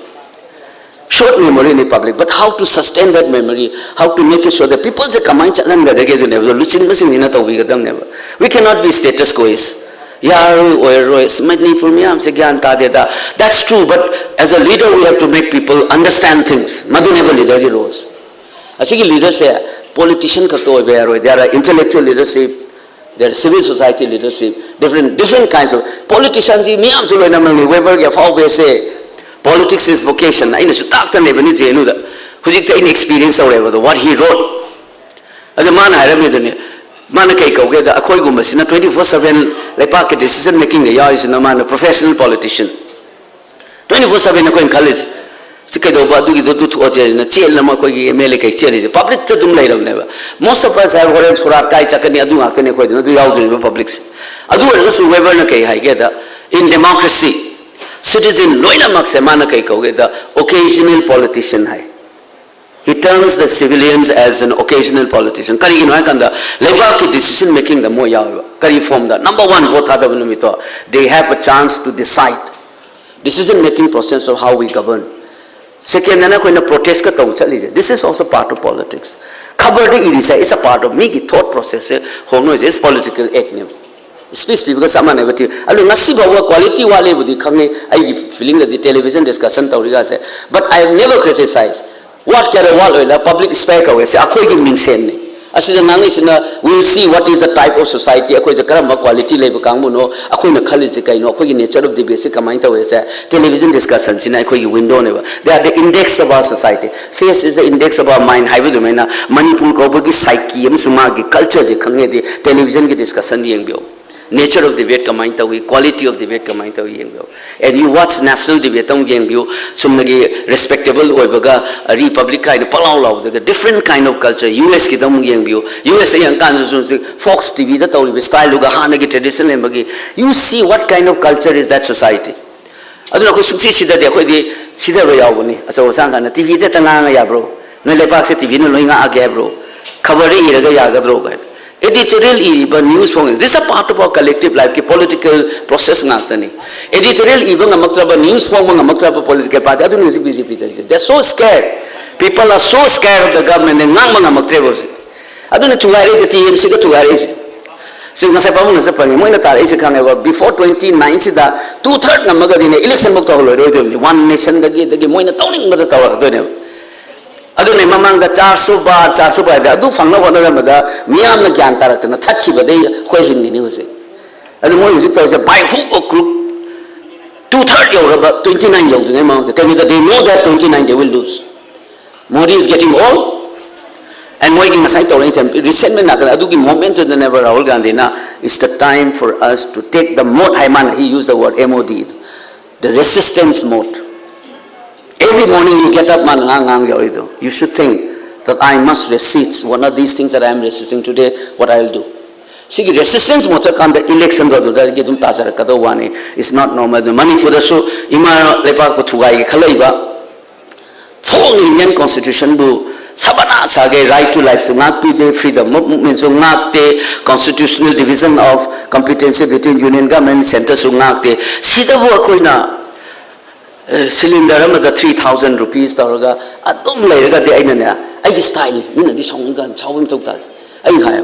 Short memory ꯅꯤ public, but how to sustain that memory, how to make it so that people ꯁꯦ ꯀꯃꯥꯏꯅ ꯆꯠꯍꯟꯒꯗꯒꯦ ꯑꯗꯨꯅꯦꯕ, ꯑꯗꯣ ꯂꯨꯆꯤꯡꯕꯁꯤꯡꯁꯤꯅ ꯇꯧꯕꯤꯒꯗꯕꯅꯦꯕ꯫ We cannot be status quoist. ꯌꯥꯔꯣꯏ, ꯑꯣꯏꯔꯔꯣꯏ, ꯑꯁ, ꯃꯅꯤꯄꯨꯔ ꯃꯤꯌꯥꯝꯁꯦ ꯒ꯭ꯌꯥꯟ ꯇꯥꯗꯦꯗ꯫ That's true, but as a leader we have to make people understand things. ꯃꯗꯨꯅꯦꯕ leader ꯒꯤ roles꯫ ꯑꯁꯤꯒꯤ leader ꯁꯦ politician ꯈꯛꯇ ꯑꯣꯏꯕ ꯌꯥꯔꯣꯏ꯫ There are intellectual leadership, there are civil society leadership, different, different kinds of politician ꯁꯤ ꯃꯤꯌꯥꯝꯁꯨ ꯂꯣꯏꯅꯃꯛꯅꯤ꯫ ꯋꯦꯕꯔꯒꯤ ꯑꯐꯥꯎꯕ essay, Politics is Vocation, ꯑꯩꯅꯁꯨ ꯇꯥꯛꯇꯅ ꯂꯩꯕꯅꯤ J and ꯌꯨꯗ꯫ ꯍꯧꯖꯤꯛꯇꯤ ꯑꯩꯅ experience ꯇꯧꯔꯦꯕ ꯑꯗꯣ, what he wrote꯫ ꯑꯗ ꯃꯥꯅ ꯍꯥꯏꯔꯝꯃꯤꯗꯨꯅꯤ, ꯃꯥꯅ ꯀꯩ ꯀꯧꯒꯦꯗ, ꯑꯩꯈꯣꯏꯒꯨꯝꯕꯁꯤꯅ twenty four seven ꯂꯩꯄꯥꯛꯀꯤ decision making ꯗ ꯌꯥꯎꯔꯤꯁꯤꯅ ꯃꯥꯅ professional politician꯫ Twenty four seven ꯑꯩꯈꯣꯏꯅ ꯈꯜꯂꯤꯁꯦ, ꯁꯤ ꯀꯩꯗꯧꯕ, ꯑꯗꯨꯒꯤꯗꯣ ꯑꯗꯨ ꯊꯣꯛꯑꯁꯦꯅ ꯆꯦꯜꯂ ꯑꯃ ꯑꯩꯈꯣꯏꯒꯤ ꯑꯦꯝ ꯑꯦꯜ ꯑꯦ ꯀꯩ ꯆꯦꯜꯂꯤꯁꯦ, public ꯇ ꯑꯗꯨꯝ ꯂꯩꯔꯕꯅꯦꯕ꯫ Most of us ꯍꯥꯏꯕ ꯍꯣꯔꯦꯟ ꯁꯣꯔꯥꯠ ꯀꯥꯏ ꯆꯠꯀꯅꯤ, ꯑꯗꯨ ꯉꯥꯛꯇꯅꯤ ꯑꯩꯈꯣꯏꯗꯨꯅ ꯑꯗꯨ ꯌꯥꯎꯗ꯭ꯔꯤꯕ public ꯁꯦ꯫ ꯑꯗꯨ ꯑꯣꯏꯔꯒꯁꯨ ꯋꯦꯕꯔꯅ ꯀꯩ ꯍꯥꯏꯒꯦꯗ, in democracy, citizen ꯂꯣꯏꯅꯃꯛꯁꯦ ꯃꯥꯅ ꯀꯩ ꯀꯧꯒꯦꯗ, occasional politician high. He terms the civilians as an occasional politician. ꯀꯔꯤꯒꯤꯅꯣ ꯍꯥꯏꯀꯥꯟꯗ ꯂꯩꯕꯥꯛꯀꯤ decision making ꯗ ꯃꯣꯏ ꯌꯥꯎꯋꯦꯕ꯫ ꯀꯔꯤ form ꯗ? Number one, vote ꯊꯥꯗꯕ ꯅꯨꯃꯤꯠꯇꯣ, they have a chance to decide decision making process of how we govern. Second ꯑꯅ ꯑꯩꯈꯣꯏꯅ protest ꯀ ꯇꯧ ꯆꯠꯂꯤꯁꯦ, this is also part of politics. ꯈꯕꯔꯗ ꯏꯔꯤꯁꯦ, it's a part of ꯃꯤꯒꯤ thought process ꯁꯦ ꯍꯣꯡꯉꯣꯏꯁꯦ, it's political act ꯅꯦꯕ꯫ ꯁ꯭ꯄꯤꯆ ꯄꯤꯕꯒ ꯆꯞ ꯃꯥꯟꯅꯩꯕ ꯇꯤ ꯑꯗꯨ ꯉꯁꯤ ꯐꯥꯎꯕ ꯀ꯭ꯋꯥꯂꯤꯇꯤ ꯋꯥꯠꯂꯦꯕꯨꯗꯤ ꯈꯪꯉꯤ ꯑꯩꯒꯤ ꯐꯤꯂꯤꯡꯗꯗꯤ ꯇꯦꯂꯤꯚꯤꯖꯟ ꯗꯤꯁꯀꯁꯟ ꯇꯧꯔꯤꯒꯁꯦ꯫ But I never criticize꯫ ꯋꯥꯠ ꯀꯌꯥꯗ ꯋꯥꯠ ꯑꯣꯏꯅ ꯄꯕ꯭ꯂꯤꯛ ꯁ꯭ꯄꯦꯌꯔ ꯀꯧꯋꯦꯁꯦ ꯑꯩꯈꯣꯏꯒꯤ ꯃꯤꯡꯁꯦꯟꯅꯤ꯫ ꯑꯁꯤꯗ ꯉꯥꯡꯅꯩꯁꯤꯅ we'll see what is the type of society, ꯑꯩꯈꯣꯏꯁꯦ ꯀꯔꯝꯕ ꯀ꯭ꯋꯥꯂꯤꯇꯤ ꯂꯩꯕ ꯀꯥꯡꯕꯨꯅꯣ, ꯑꯩꯈꯣꯏꯅ ꯈꯜꯂꯤꯁꯦ ꯀꯩꯅꯣ, ꯑꯩꯈꯣꯏꯒꯤ ꯅꯦꯆꯔ ꯑꯣꯐ ꯗꯤꯕꯦꯠꯁꯦ ꯀꯃꯥꯏꯅ ꯇꯧꯋꯦꯁꯦ ꯇꯦꯂꯤꯚꯤꯖꯟ ꯗꯤꯁꯀꯁꯟꯁꯤꯅ ꯑꯩꯈꯣꯏꯒꯤ ꯋꯤꯟꯗꯣꯅꯦꯕ꯫ They are the index of our society, face is the index of our mind ꯍꯥꯏꯕ ꯑꯗꯨꯃꯥꯏꯅ ꯃꯅꯤꯄꯨꯔ ꯀꯧꯕꯒꯤ ꯁꯥꯏꯀꯤ ꯑꯃꯁꯨꯡ ꯃꯥꯒꯤ ꯀꯜꯆꯔꯁꯦ ꯈꯪꯉꯦꯗꯤ ꯇꯦꯂꯤꯚꯤꯖꯟꯒꯤ ꯗꯤꯁꯀꯁꯟ ꯌꯦꯡꯕꯤꯌꯨ꯫ Nature of debate ꯀꯃꯥꯏꯅ ꯇꯧꯏ, quality of debate ꯀꯃꯥꯏꯅ ꯇꯧꯏ ꯌꯦꯡꯕꯤꯌꯨ꯫ And you watch national debate ꯑꯃꯨꯛ ꯌꯦꯡꯕꯤꯌꯨ꯫ ꯆꯨꯝꯅꯒꯤ ꯔꯦꯁꯄꯦꯛꯇꯦꯕꯜ ꯑꯣꯏꯕꯒ ꯔꯤꯄꯕ꯭ꯂꯤꯛ ꯀꯥꯏꯅ ꯄꯪꯂꯥꯎ ꯂꯥꯎꯕꯗ different kind of culture꯫ U ꯑꯦꯁꯀꯤꯗ ꯑꯃꯨꯛ ꯌꯦꯡꯕꯤꯌꯨ꯫ ꯌꯨ ꯑꯦꯁ ꯌꯦꯡꯉꯀꯥꯟꯗꯁꯨ ꯍꯧꯖꯤꯛ ꯐꯣꯛꯁ ꯇꯤꯚꯤꯗ ꯇꯧꯔꯤꯕ ꯁ꯭ꯇꯥꯏꯜꯗꯨꯒ ꯍꯥꯟꯅꯒꯤ ꯇ꯭ꯔꯦꯗꯤꯁꯅꯦꯜ ꯂꯩꯕꯒꯤ, you see what kind of culture is that society꯫ ꯑꯗꯨꯅ ꯑꯩꯈꯣꯏ ꯁꯨꯡꯁꯤ ꯁꯤꯗꯗꯤ ꯑꯩꯈꯣꯏꯗꯤ ꯁꯤꯗꯕ ꯌꯥꯎꯕꯅꯤ꯫ ꯑꯆꯧ ꯑꯁꯥꯡ ꯀꯥꯟꯗ ꯇꯤꯚꯤꯗ ꯍꯦꯛꯇ ꯉꯥꯡꯉ ꯌꯥꯕ꯭ꯔꯣ? ꯅꯣꯏ ꯂꯩꯕꯥꯛꯁꯦ ꯇꯤꯚꯤꯅ ꯂꯣꯏ ꯉꯥꯛꯑꯒꯦ ꯍꯥꯏꯕ꯭ꯔꯣ? ꯈꯕꯔꯗ ꯏꯔꯒ ꯌꯥꯒꯗ꯭ꯔꯣ ꯀꯥꯏꯅ꯫ ꯑꯦꯗꯤꯇꯣꯔꯤꯌꯦꯜ ꯏꯔꯤꯕ news ꯐꯣꯡꯉꯤ, this is a part of our collective life ꯀꯤ political process ꯉꯥꯛꯇꯅꯤ꯫ ꯑꯦꯗꯤꯇꯣꯔꯤꯌꯦꯜ ꯏꯕ ꯉꯝꯃꯛꯇ꯭ꯔꯕ, ꯅ꯭ꯌꯨꯁ ꯐꯣꯡꯕ ꯉꯝꯃꯛꯇ꯭ꯔꯕ ꯄꯣꯂꯤꯇꯤꯀꯦꯜ ꯄꯥꯔꯇꯤ ꯑꯗꯨꯅꯤ ꯍꯧꯖꯤꯛ ꯕꯤ ꯖꯦ ꯄꯤ ꯇꯧꯔꯤꯁꯦ꯫ They are so scared, people are so scared of the government, ꯉꯥꯡꯕ ꯉꯝꯃꯛꯇ꯭ꯔꯦꯕ ꯍꯧꯖꯤꯛ꯫ ꯑꯗꯨꯅ ꯊꯨꯒꯥꯏꯔꯛꯏꯁꯦ, ꯇꯤ ꯑꯦꯝ ꯁꯤꯒ ꯊꯨꯒꯥꯏꯔꯛꯏꯁꯦ꯫ ꯁꯤ ꯉꯁꯥꯏ ꯄꯥꯕꯨꯡꯅꯁꯨ ꯄꯟꯉꯦ, ꯃꯣꯏꯅ ꯇꯥꯔꯛꯏꯁꯦ ꯈꯪꯉꯦꯕ, before twenty nine ꯁꯤꯗ two third ꯉꯝꯃꯒꯗꯤꯅꯦ ꯏꯂꯦꯛꯁꯟꯐꯧ ꯇꯧꯍꯜꯂꯣꯏꯗꯣꯏꯕꯅꯤ꯫ ꯋꯥꯟ ꯅꯦꯁꯟꯗꯒꯤ ꯑꯗꯒꯤ ꯃꯣꯏꯅ ꯇꯧꯅꯤꯡꯕꯗ ꯇꯧꯔꯛꯀꯗꯣꯏꯅꯦꯕ꯫ ꯑꯗꯨꯅꯦ ꯃꯃꯥꯡꯗ ꯆꯥꯔ ꯁꯨ ꯕꯥꯔ, ꯆꯥꯔ ꯁꯨ ꯕꯥꯔ ꯍꯥꯏꯕꯗ ꯑꯗꯨ ꯐꯪꯅꯕ ꯍꯣꯠꯅꯔꯝꯕꯗ ꯃꯤꯌꯥꯝꯅ ꯒ꯭ꯌꯥꯟ ꯇꯥꯔꯛꯇꯅ ꯊꯠꯈꯤꯕꯗꯩ ꯑꯩꯈꯣꯏ ꯍꯤꯡꯉꯤꯅꯤ ꯍꯧꯖꯤꯛ꯫ ꯑꯗꯨ ꯃꯣꯏ ꯍꯧꯖꯤꯛ ꯇꯧꯔꯤꯁꯦ by hook or crook, two third ꯌꯧꯔꯕ, twenty nine ꯌꯧꯗ꯭ꯔꯤꯉꯩ ꯃꯃꯥꯡꯗ꯫ ꯀꯩꯒꯤꯅꯣꯗ they know that twenty nine they will lose. Modi is getting old and ꯃꯣꯏꯒꯤ ꯉꯁꯥꯏ ꯇꯧꯔꯛꯏꯁꯦ ꯔꯤꯁꯦꯟꯃꯦꯟ ꯉꯥꯛꯇꯅꯦ꯫ ꯑꯗꯨꯒꯤ ꯃꯣꯃꯦꯟꯇꯨꯗꯅꯦꯕ ꯔꯥꯍꯨꯜ ꯒꯥꯟꯙꯤꯅ, it's the time for us to take the mode ꯍꯥꯏ, ꯃꯥꯅ he use the word M O D, the resistance mode. Every morning you get up, ꯃꯥꯅ ꯉꯥꯡ ꯉꯥꯡ ꯌꯥꯎꯔꯤꯗꯣ, you should think that I must resist, what are these things that I am resisting today, what I will do. ꯁꯤꯒꯤ ꯔꯦꯁꯤꯁꯇꯦꯟꯁ ꯃꯣꯠ ꯆꯠꯀꯥꯟꯗ ꯏꯂꯦꯛꯁꯟꯗꯣ ꯑꯗꯨꯗꯒꯤ ꯑꯗꯨꯝ ꯇꯥꯖꯔꯛꯀꯗꯧꯕ ꯋꯥꯅꯤ꯫ It's not normal. ꯑꯗꯨ ꯃꯅꯤꯄꯨꯔꯗꯁꯨ ꯏꯃꯥ ꯂꯩꯕꯥꯛꯄꯨ ꯊꯨꯒꯥꯏꯒꯦ ꯈꯜꯂꯛꯏꯕ, ꯐꯣꯡ ꯏꯟꯗꯤꯌꯟ ꯀꯣꯟꯁꯇꯤꯇ꯭ꯌꯨꯁꯟꯕꯨ ꯁꯕꯅꯥ ꯁꯥꯒꯦ, right to lifeꯁꯨ ꯉꯥꯛꯄꯤꯗꯦ, freedom of movementꯁꯨ ꯉꯥꯛꯇꯦ, constitutional division of competency between union government centreꯁꯨ ꯉꯥꯛꯇꯦ꯫ ꯁꯤꯗꯕꯨ ꯑꯩꯈꯣꯏꯅ ꯁꯤꯂꯤꯟꯗꯔ ꯑꯃꯗ three thousand rupees ꯇꯧꯔꯒ ꯑꯗꯨꯝ ꯂꯩꯔꯒꯗꯤ ꯑꯩꯅꯅꯦ, ꯑꯩꯒꯤ ꯁ꯭ꯇꯥꯏꯜꯅꯤ, ꯃꯤꯅꯗꯤ ꯁꯥꯎꯅꯤꯡꯒꯅꯤ, ꯁꯥꯎꯕ ꯃꯊꯧ ꯇꯥꯗꯦ꯫ ꯑꯩ ꯍꯥꯏ,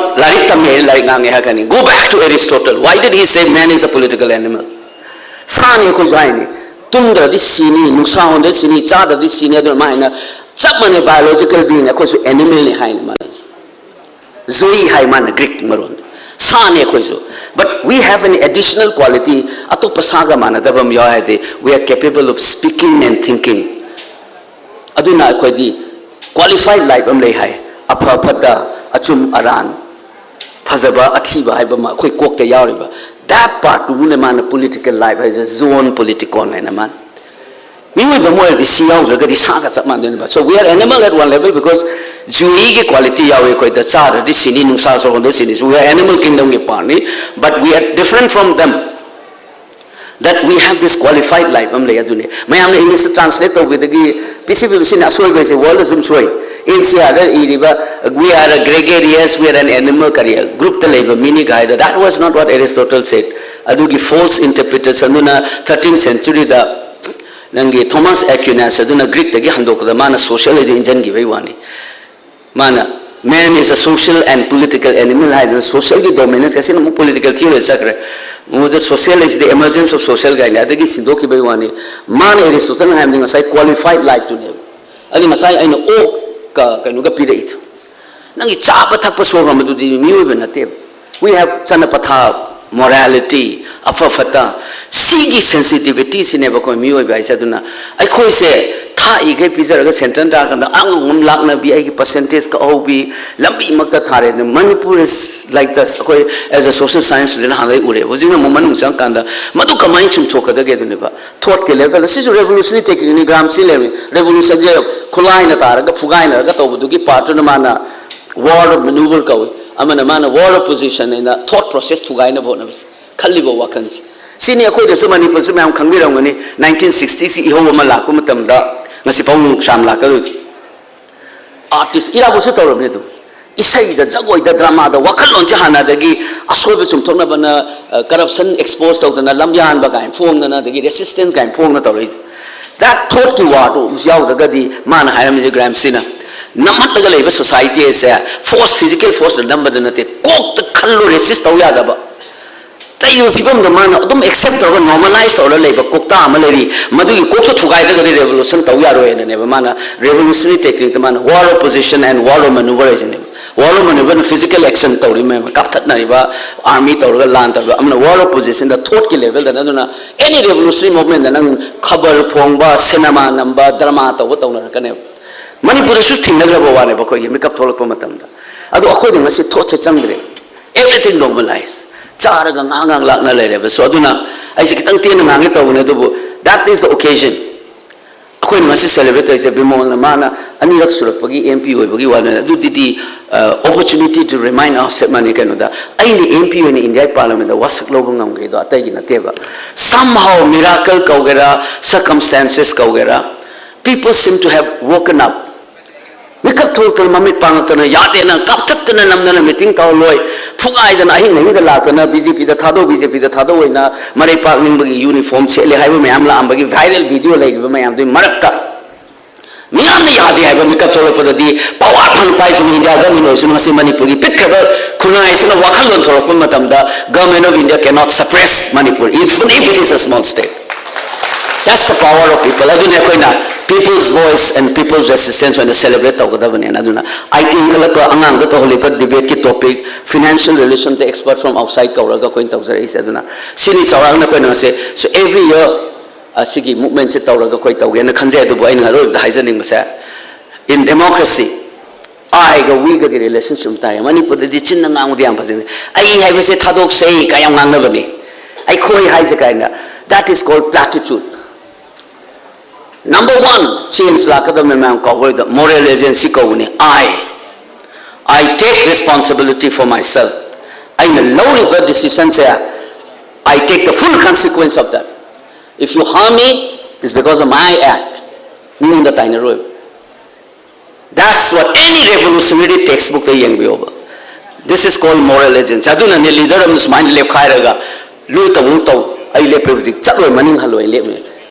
ꯂꯥꯏꯔꯤꯛ ꯇꯝꯃꯦ, ꯂꯥꯏꯔꯤꯛ ꯉꯥꯡꯉꯦ ꯍꯥꯏꯔꯛꯀꯅꯤ꯫ Go back to Aristotle. Why did he say man is a political animal? ꯁꯥꯅꯤ ꯑꯩꯈꯣꯏꯁꯨ ꯍꯥꯏꯅꯤ꯫ ꯇꯨꯝꯗ꯭ꯔꯗꯤ ꯁꯤꯅꯤ, ꯅꯨꯡꯁꯥ ꯍꯣꯟꯗ꯭ꯔꯗꯤ ꯁꯤꯅꯤ, ꯆꯥꯗ꯭ꯔꯗꯤ ꯁꯤꯅꯤ, ꯑꯗꯨꯃꯥꯏꯅ ꯆꯞ ꯃꯥꯟꯅꯩ꯫ Biological being ꯑꯩꯈꯣꯏꯁꯨ animal ꯅꯤ ꯍꯥꯏꯅꯤ ꯃꯥꯅ꯫ Zoe ꯍꯥꯏ ꯃꯥꯅ Greek ꯃꯔꯣꯟꯗ꯫ ꯁꯥꯅꯤ ꯑꯩꯈꯣꯏꯁꯨ꯫ But we have an additional quality, ꯑꯇꯣꯞꯄ ꯁꯥꯒ ꯃꯥꯟꯅꯗꯕ ꯑꯃ ꯌꯥꯎ ꯍꯥꯏꯔꯗꯤ, we are capable of speaking and thinking꯫ ꯑꯗꯨꯅ ꯑꯩꯈꯣꯏꯗꯤ qualified life ꯑꯃ ꯂꯩ ꯍꯥꯏ꯫ ꯑꯐ ꯐꯠꯇ, ꯑꯆꯨꯝ ꯑꯔꯥꯟ, ꯐꯖꯕ ꯑꯊꯤꯕ ꯍꯥꯏꯕ ꯑꯃ ꯑꯩꯈꯣꯏ ꯀꯣꯛꯇ ꯌꯥꯎꯔꯤꯕ꯫ That part ꯇꯨꯕꯨꯅꯦ ꯃꯥꯅ political life ꯍꯥꯏꯁꯦ, Zoon politikon ꯍꯥꯏꯅ ꯃꯥꯅ꯫ ꯃꯤꯑꯣꯏꯕ ꯑꯃ ꯑꯣꯏꯔꯗꯤ ꯁꯤ ꯌꯥꯎꯗ꯭ꯔꯒꯗꯤ ꯁꯥꯒ ꯆꯞ ꯃꯥꯟꯅꯗꯣꯏꯅꯦꯕ꯫ So we are animal at one level because Zoe ꯒꯤ quality ꯌꯥꯎꯋꯤ ꯑꯩꯈꯣꯏꯗ꯫ ꯆꯥꯗ꯭ꯔꯗꯤ ꯁꯤꯅꯤ, ꯅꯨꯡꯁꯥ ꯁꯣꯔ ꯍꯣꯟꯗ꯭ꯔꯗꯤ ꯁꯤꯅꯤ꯫ So we are animal kingdom ꯒꯤ part ꯅꯤ, but we are different from them, that we have this qualified life ꯑꯃ ꯂꯩ꯫ ꯑꯗꯨꯅꯤ ꯃꯌꯥꯝꯅ English ꯇ translate ꯇꯧꯕꯗꯒꯤ ꯄꯤꯁꯤ ꯄꯤꯕꯁꯤꯅ ꯑꯁꯣꯏꯕꯁꯦ world ꯁꯨꯝ ꯁꯣꯏ꯫ N C R ꯗ ꯏꯔꯤꯕ "We are a gregarious, we are an animal" ꯀꯔꯤ group ꯇ ꯂꯩꯕ ꯃꯤꯅꯤ ꯀꯥꯏꯗ, that was not what Aristotle said꯫ ꯑꯗꯨꯒꯤ false interpretation ꯗꯨꯅ thirteenth century ꯗ ꯅꯪꯒꯤ Thomas Aquinas ꯑꯗꯨꯅ Greek ꯇꯒꯤ ꯍꯟꯗꯣꯛꯄꯗ ꯃꯥꯅ social ꯍꯥꯏꯗꯨ ꯏꯟꯖꯟꯈꯤꯕꯩ ꯋꯥꯅꯤ꯫ ꯃꯥꯅ "Man is a social and political animal" ꯍꯥꯏꯗꯅ social ꯒꯤ dominance, ꯑꯁꯤꯅ ꯑꯃꯨꯛ political theory ꯆꯠꯈ꯭ꯔꯦ꯫ ꯃꯉꯣꯟꯗ "Social is the emergence of social" ꯀꯥꯏꯅ ꯑꯗꯒꯤ ꯁꯤꯟꯗꯣꯛꯈꯤꯕꯩ ꯋꯥꯅꯤ꯫ ꯃꯥꯅ Aristotle ꯅ ꯍꯥꯏꯕꯗꯤ ꯉꯁꯥꯏ qualified life ꯇꯨꯅꯦꯕ꯫ ꯑꯗꯨ ꯉꯁꯥꯏ ꯑꯩꯅ ꯑꯣꯛꯀ ꯀꯩꯅꯣꯒ ꯄꯤꯔꯛꯏꯗꯣ꯫ ꯅꯪꯒꯤ ꯆꯥꯕ ꯊꯛꯄ ꯁꯣꯔ ꯍꯣꯟꯕꯗꯨꯗꯤ ꯃꯤꯑꯣꯏꯕ ꯅꯠꯇꯦꯕ꯫ We have ꯆꯠꯅ ꯄꯊꯥꯞ, morality, ꯑꯐ ꯐꯠꯇ, ꯁꯤꯒꯤ sensitivity ꯁꯤꯅꯦꯕ ꯑꯩꯈꯣꯏ ꯃꯤꯑꯣꯏꯕ ꯍꯥꯏꯁꯦ꯫ ꯑꯗꯨꯅ ꯑꯩꯈꯣꯏꯁꯦ ꯊꯥꯛꯏꯈꯩ ꯄꯤꯖꯔꯒ centre ꯇꯥꯔꯀꯥꯟꯗ ꯑꯉꯝ ꯑꯉꯝ ꯂꯥꯛꯅꯕꯤ, ꯑꯩꯒꯤ percentage ꯀꯛꯍꯧꯕꯤ, ꯂꯝꯕꯤꯃꯛꯇ ꯊꯥꯔꯦ꯫ ꯑꯗꯨꯅ Manipur is like this꯫ ꯑꯩꯈꯣꯏ as a social science student ꯍꯥꯟꯅꯗꯩ ꯎꯔꯦ꯫ ꯍꯧꯖꯤꯛꯅ ꯑꯃꯨꯛ ꯃꯅꯨꯡ ꯆꯪꯉꯀꯥꯟꯗ ꯃꯗꯨ ꯀꯃꯥꯏꯅ ꯆꯨꯝꯊꯣꯛꯀꯗꯒꯦ ꯑꯗꯨꯅꯦꯕ꯫ Thought ꯀꯤ level ꯗ ꯁꯤꯁꯨ revolutionary technique ꯅꯤ꯫ ꯒ꯭ꯔꯥꯝꯁꯤ ꯂꯩꯔꯝꯃꯤ꯫ Revolution ꯁꯦ ꯈꯨꯠꯂꯥꯏꯅ ꯇꯥꯔꯒ ꯐꯨꯒꯥꯏꯅꯔꯒ ꯇꯧꯕꯗꯨꯒꯤ part ꯇꯨꯅ ꯃꯥꯅ war of maneuver ꯀꯧꯏ꯫ ꯑꯃꯅ ꯃꯥꯅ war opposition ꯍꯥꯏꯅ thought process ꯊꯨꯒꯥꯏꯅꯕ ꯍꯣꯠꯅꯕꯁꯦ, ꯈꯜꯂꯤꯕ ꯋꯥꯈꯜꯁꯦ꯫ ꯁꯤꯅꯤ ꯑꯩꯈꯣꯏꯗꯁꯨ ꯃꯅꯤꯄꯨꯔꯁꯨ ꯃꯌꯥꯝ ꯈꯪꯕꯤꯔꯝꯒꯅꯤ, nineteen sixty ꯁꯤ ꯏꯍꯧ ꯑꯃ ꯂꯥꯛꯄ ꯃꯇꯝꯗ ꯉꯁꯤ ꯐꯥꯎ ꯅꯨꯡꯁꯥꯝ ꯂꯥꯛꯀꯗꯣꯏꯅꯤ꯫ ꯑꯥꯔꯇꯤꯁ ꯏꯔꯥꯕꯣꯠꯁꯨ ꯇꯧꯔꯕꯅꯤ ꯑꯗꯨꯝ꯫ ꯏꯁꯩꯗ, ꯖꯒꯣꯏꯗ, ꯗ꯭ꯔꯃꯥꯗ ꯋꯥꯈꯜꯂꯣꯟꯁꯦ ꯍꯥꯟꯅꯗꯒꯤ ꯑꯁꯣꯏꯕ ꯆꯨꯝꯊꯣꯛꯅꯕꯅ, ꯑ, corruption expose ꯇꯧꯗꯅ, ꯂꯝꯌꯥꯟꯕ ꯀꯥꯏꯅ ꯐꯣꯡꯗꯅ, ꯑꯗꯒꯤ resistance ꯀꯥꯏꯅ ꯐꯣꯡꯗꯅ ꯇꯧꯔꯛꯏ꯫ That thoughtꯀꯤ warꯗꯨ ꯌꯥꯎꯗ꯭ꯔꯒꯗꯤ, ꯃꯥꯅ ꯍꯥꯏꯔꯝꯃꯤꯁꯦ ꯒ꯭ꯔꯥꯝꯁꯤꯅ, ꯅꯝꯍꯠꯂꯒ ꯂꯩꯕ society ꯑꯁꯦ force, physical forceꯅ ꯅꯝꯕꯗ ꯅꯠꯇꯦ, ꯀꯣꯛꯇ ꯈꯜꯂꯨ, resist ꯇꯧ ꯌꯥꯗꯕ꯫ ꯂꯩꯔꯤꯕ ꯐꯤꯕꯝꯗꯣ ꯃꯥꯅ ꯑꯗꯨꯝ accept ꯇꯧꯔꯒ normalize ꯇꯧꯔꯒ ꯂꯩꯕ ꯀꯣꯛꯇꯥ ꯑꯃ ꯂꯩꯔꯤ, ꯃꯗꯨꯒꯤ ꯀꯣꯛꯇꯣ ꯊꯨꯒꯥꯏꯗ꯭ꯔꯒꯗꯤ revolution ꯇꯧ ꯌꯥꯔꯣꯏꯅꯅꯦꯕ ꯃꯥꯅ revolutionary techniqueꯇ ꯃꯥꯅ war opposition and war maneuver ꯍꯥꯏꯁꯤꯅꯦꯕ꯫ War maneuverꯅ physical action ꯇꯧꯔꯤ ꯃꯌꯥꯝ, ꯀꯥꯞꯊꯠꯅꯔꯤꯕ, army ꯇꯧꯔꯒ ꯂꯥꯟ ꯇꯧꯔꯤꯕ, ꯑꯃꯅ war oppositionꯗ thoughtꯀꯤ levelꯗꯅ꯫ ꯑꯗꯨꯅ any revolutionary movementꯇ ꯅꯪ ꯈꯕꯔ ꯐꯣꯡꯕ, cinema ꯅꯝꯕ, drama ꯇꯧꯕ ꯇꯧꯅꯔꯛꯀꯅꯦꯕ꯫ ꯃꯅꯤꯄꯨꯔꯗꯁꯨ ꯊꯦꯡꯅꯈ꯭ꯔꯕ ꯋꯥꯅꯦꯕ ꯑꯩꯈꯣꯏꯒꯤ ꯃꯤꯀꯞ ꯊꯣꯛꯂꯛꯄ ꯃꯇꯝꯗ꯫ ꯑꯗꯣ ꯑꯩꯈꯣꯏꯗ ꯉꯁꯤ thoughtꯁꯦ ꯆꯪꯗ꯭ꯔꯦ꯫ Everything normalize꯫ ꯆꯥꯔꯒ ꯉꯥꯏꯍꯥꯛ ꯉꯥꯏꯍꯥꯛ ꯂꯥꯛꯅ ꯂꯩꯔꯦꯕ꯫ So ꯑꯗꯨꯅ ꯑꯩꯁꯦ ꯈꯤꯇꯪ ꯇꯦꯟꯅ ꯉꯥꯡꯒꯦ ꯇꯧꯕꯅꯦ, ꯑꯗꯨꯕꯨ that is the occasion꯫ ꯑꯩꯈꯣꯏꯅ ꯉꯁꯤ celebrate ꯇꯧꯔꯤꯁꯦ ꯕꯤꯃꯣꯜꯅ ꯃꯥꯅ ꯑꯅꯤꯔꯛ ꯁꯨꯔꯛꯄꯒꯤ M P ꯑꯣꯏꯕꯒꯤ ꯋꯥꯅꯦ꯫ ꯑꯗꯨꯗꯤ, ꯑ, opportunity to remind ourselves ꯃꯥꯅꯤ ꯀꯩꯅꯣꯗ, ꯑꯩꯅ M P ꯑꯣꯏꯅ India Parliamentꯇ ꯋꯥꯁꯛ ꯂꯧꯕ ꯉꯝꯈ꯭ꯔꯤꯗꯣ ꯑꯇꯩꯒꯤ ꯅꯠꯇꯦꯕ꯫ Somehow miracle ꯀꯧꯒꯦꯔꯥ, circumstances ꯀꯧꯒꯦꯔꯥ, people seem to have woken up꯫ ꯃꯤꯀꯞ ꯊꯣꯛꯂꯛꯇꯅ, ꯃꯃꯤꯠ ꯄꯥꯡꯉꯛꯇꯅ, ꯌꯥꯗꯦꯅ ꯀꯥꯞꯊꯠꯇꯅ ꯅꯝꯗꯅ meeting ꯇꯧꯍꯜꯂꯣꯏ, ꯐꯨꯒꯥꯏꯗꯅ ꯑꯍꯤꯡ ꯑꯍꯤꯡꯗ ꯂꯥꯛꯇꯅ B J Pꯗ ꯊꯥꯗꯧ, BJ Pꯗ ꯊꯥꯗꯧ ꯑꯣꯏꯅ ꯃꯔꯩ ꯄꯥꯛꯅꯤꯡꯕꯒꯤ uniform ꯁꯦꯠꯂꯦ ꯍꯥꯏꯕ ꯃꯌꯥꯝ ꯂꯥꯛꯑꯝꯕꯒꯤ viral video ꯂꯩꯔꯤꯕ ꯃꯌꯥꯝꯗꯨꯒꯤ ꯃꯔꯛꯇ ꯃꯤꯌꯥꯝꯅ ꯌꯥꯗꯦ ꯍꯥꯏꯕ ꯃꯤꯀꯞ ꯊꯣꯛꯂꯛꯄꯗꯗꯤ power ꯐꯪ ꯄꯥꯏꯁꯅꯨ, India government ꯑꯣꯏꯁꯅꯨ, ꯉꯁꯤ ꯃꯅꯤꯄꯨꯔꯒꯤ ꯄꯤꯛꯈ꯭ꯔꯕ ꯈꯨꯟꯅꯥꯏꯁꯤꯅ ꯋꯥꯈꯜꯂꯣꯟ ꯊꯣꯛꯂꯛꯄ ꯃꯇꯝꯗ government of India cannot suppress Manipur, even if it is a small state. That's the power of people. ꯑꯗꯨꯅ ꯑꯩꯈꯣꯏꯅ people's voice and people's resistance ꯑꯣꯏꯅ celebrate ꯇꯧꯒꯗꯕꯅꯦꯅ꯫ ꯑꯗꯨꯅ ꯑꯩ ꯇꯦꯟꯈꯠꯂꯛꯄ ꯑꯉꯥꯡꯗ ꯇꯧꯍꯜꯂꯤꯕ debateꯀꯤ topic, financial relationꯗ expert from outside ꯀꯧꯔꯒ ꯑꯩꯈꯣꯏꯅ ꯇꯧꯖꯔꯛꯏꯁꯦ꯫ ꯑꯗꯨꯅ ꯁꯤꯅꯤ ꯆꯥꯎꯔꯥꯛꯅ ꯑꯩꯈꯣꯏꯅ ꯉꯁꯤ꯫ So every year ꯑꯁꯤꯒꯤ movementꯁꯦ ꯇꯧꯔꯒ ꯑꯩꯈꯣꯏ ꯇꯧꯒꯦꯅ ꯈꯟꯖꯩ꯫ ꯑꯗꯨꯕꯨ ꯑꯩꯅ ꯑꯔꯣꯏꯕꯗ ꯍꯥꯏꯖꯅꯤꯡꯕꯁꯦ, in democracy, Iꯒ weꯒꯒꯤ relationship ꯑꯃ ꯇꯥꯏ꯫ ꯃꯅꯤꯄꯨꯔꯗꯗꯤ ꯆꯤꯟꯅ ꯉꯥꯡꯕꯗꯤ ꯌꯥꯝ ꯐꯖꯩ꯫ "ꯑꯩ ꯍꯥꯏꯕꯁꯦ ꯊꯥꯗꯣꯛꯁꯦ" ꯀꯥꯏ ꯌꯥꯝ ꯉꯥꯡꯅꯕꯅꯤ꯫ "ꯑꯩꯈꯣꯏ" ꯍꯥꯏꯁꯦ ꯀꯥꯏꯅ, that is called platitude꯫ Number one change ꯂꯥꯛꯀꯗꯕꯅꯤ ꯃꯌꯥꯝ ꯀꯥꯎꯕ ꯑꯣꯏꯗ, moral agency ꯀꯧꯕꯅꯤ꯫ I, I take responsibility for myself. ꯑꯩꯅ ꯂꯧꯔꯤꯕ decision say, I take the full consequence of that. If you harm me, it's because of my act. ꯃꯤꯉꯣꯟꯗ ꯇꯥꯏꯅꯔꯣꯏꯕ. That's what any revolutionary textbook ꯇ ꯌꯦꯡꯕꯤꯌꯣꯕ. This is called moral agency. ꯑꯗꯨꯅꯅꯦ leader ꯑꯃ ꯁꯨꯃꯥꯏꯅ ꯂꯦꯞꯈꯥꯏꯔꯒ ꯂꯨ ꯇꯧ ꯇꯧ, ꯑꯩ ꯂꯦꯞꯄꯦ ꯍꯧꯖꯤꯛ, ꯆꯠꯂꯣꯏ, ꯃꯅꯤꯡ ꯍꯜꯂꯣꯏ, ꯂꯦꯞꯅꯦ꯫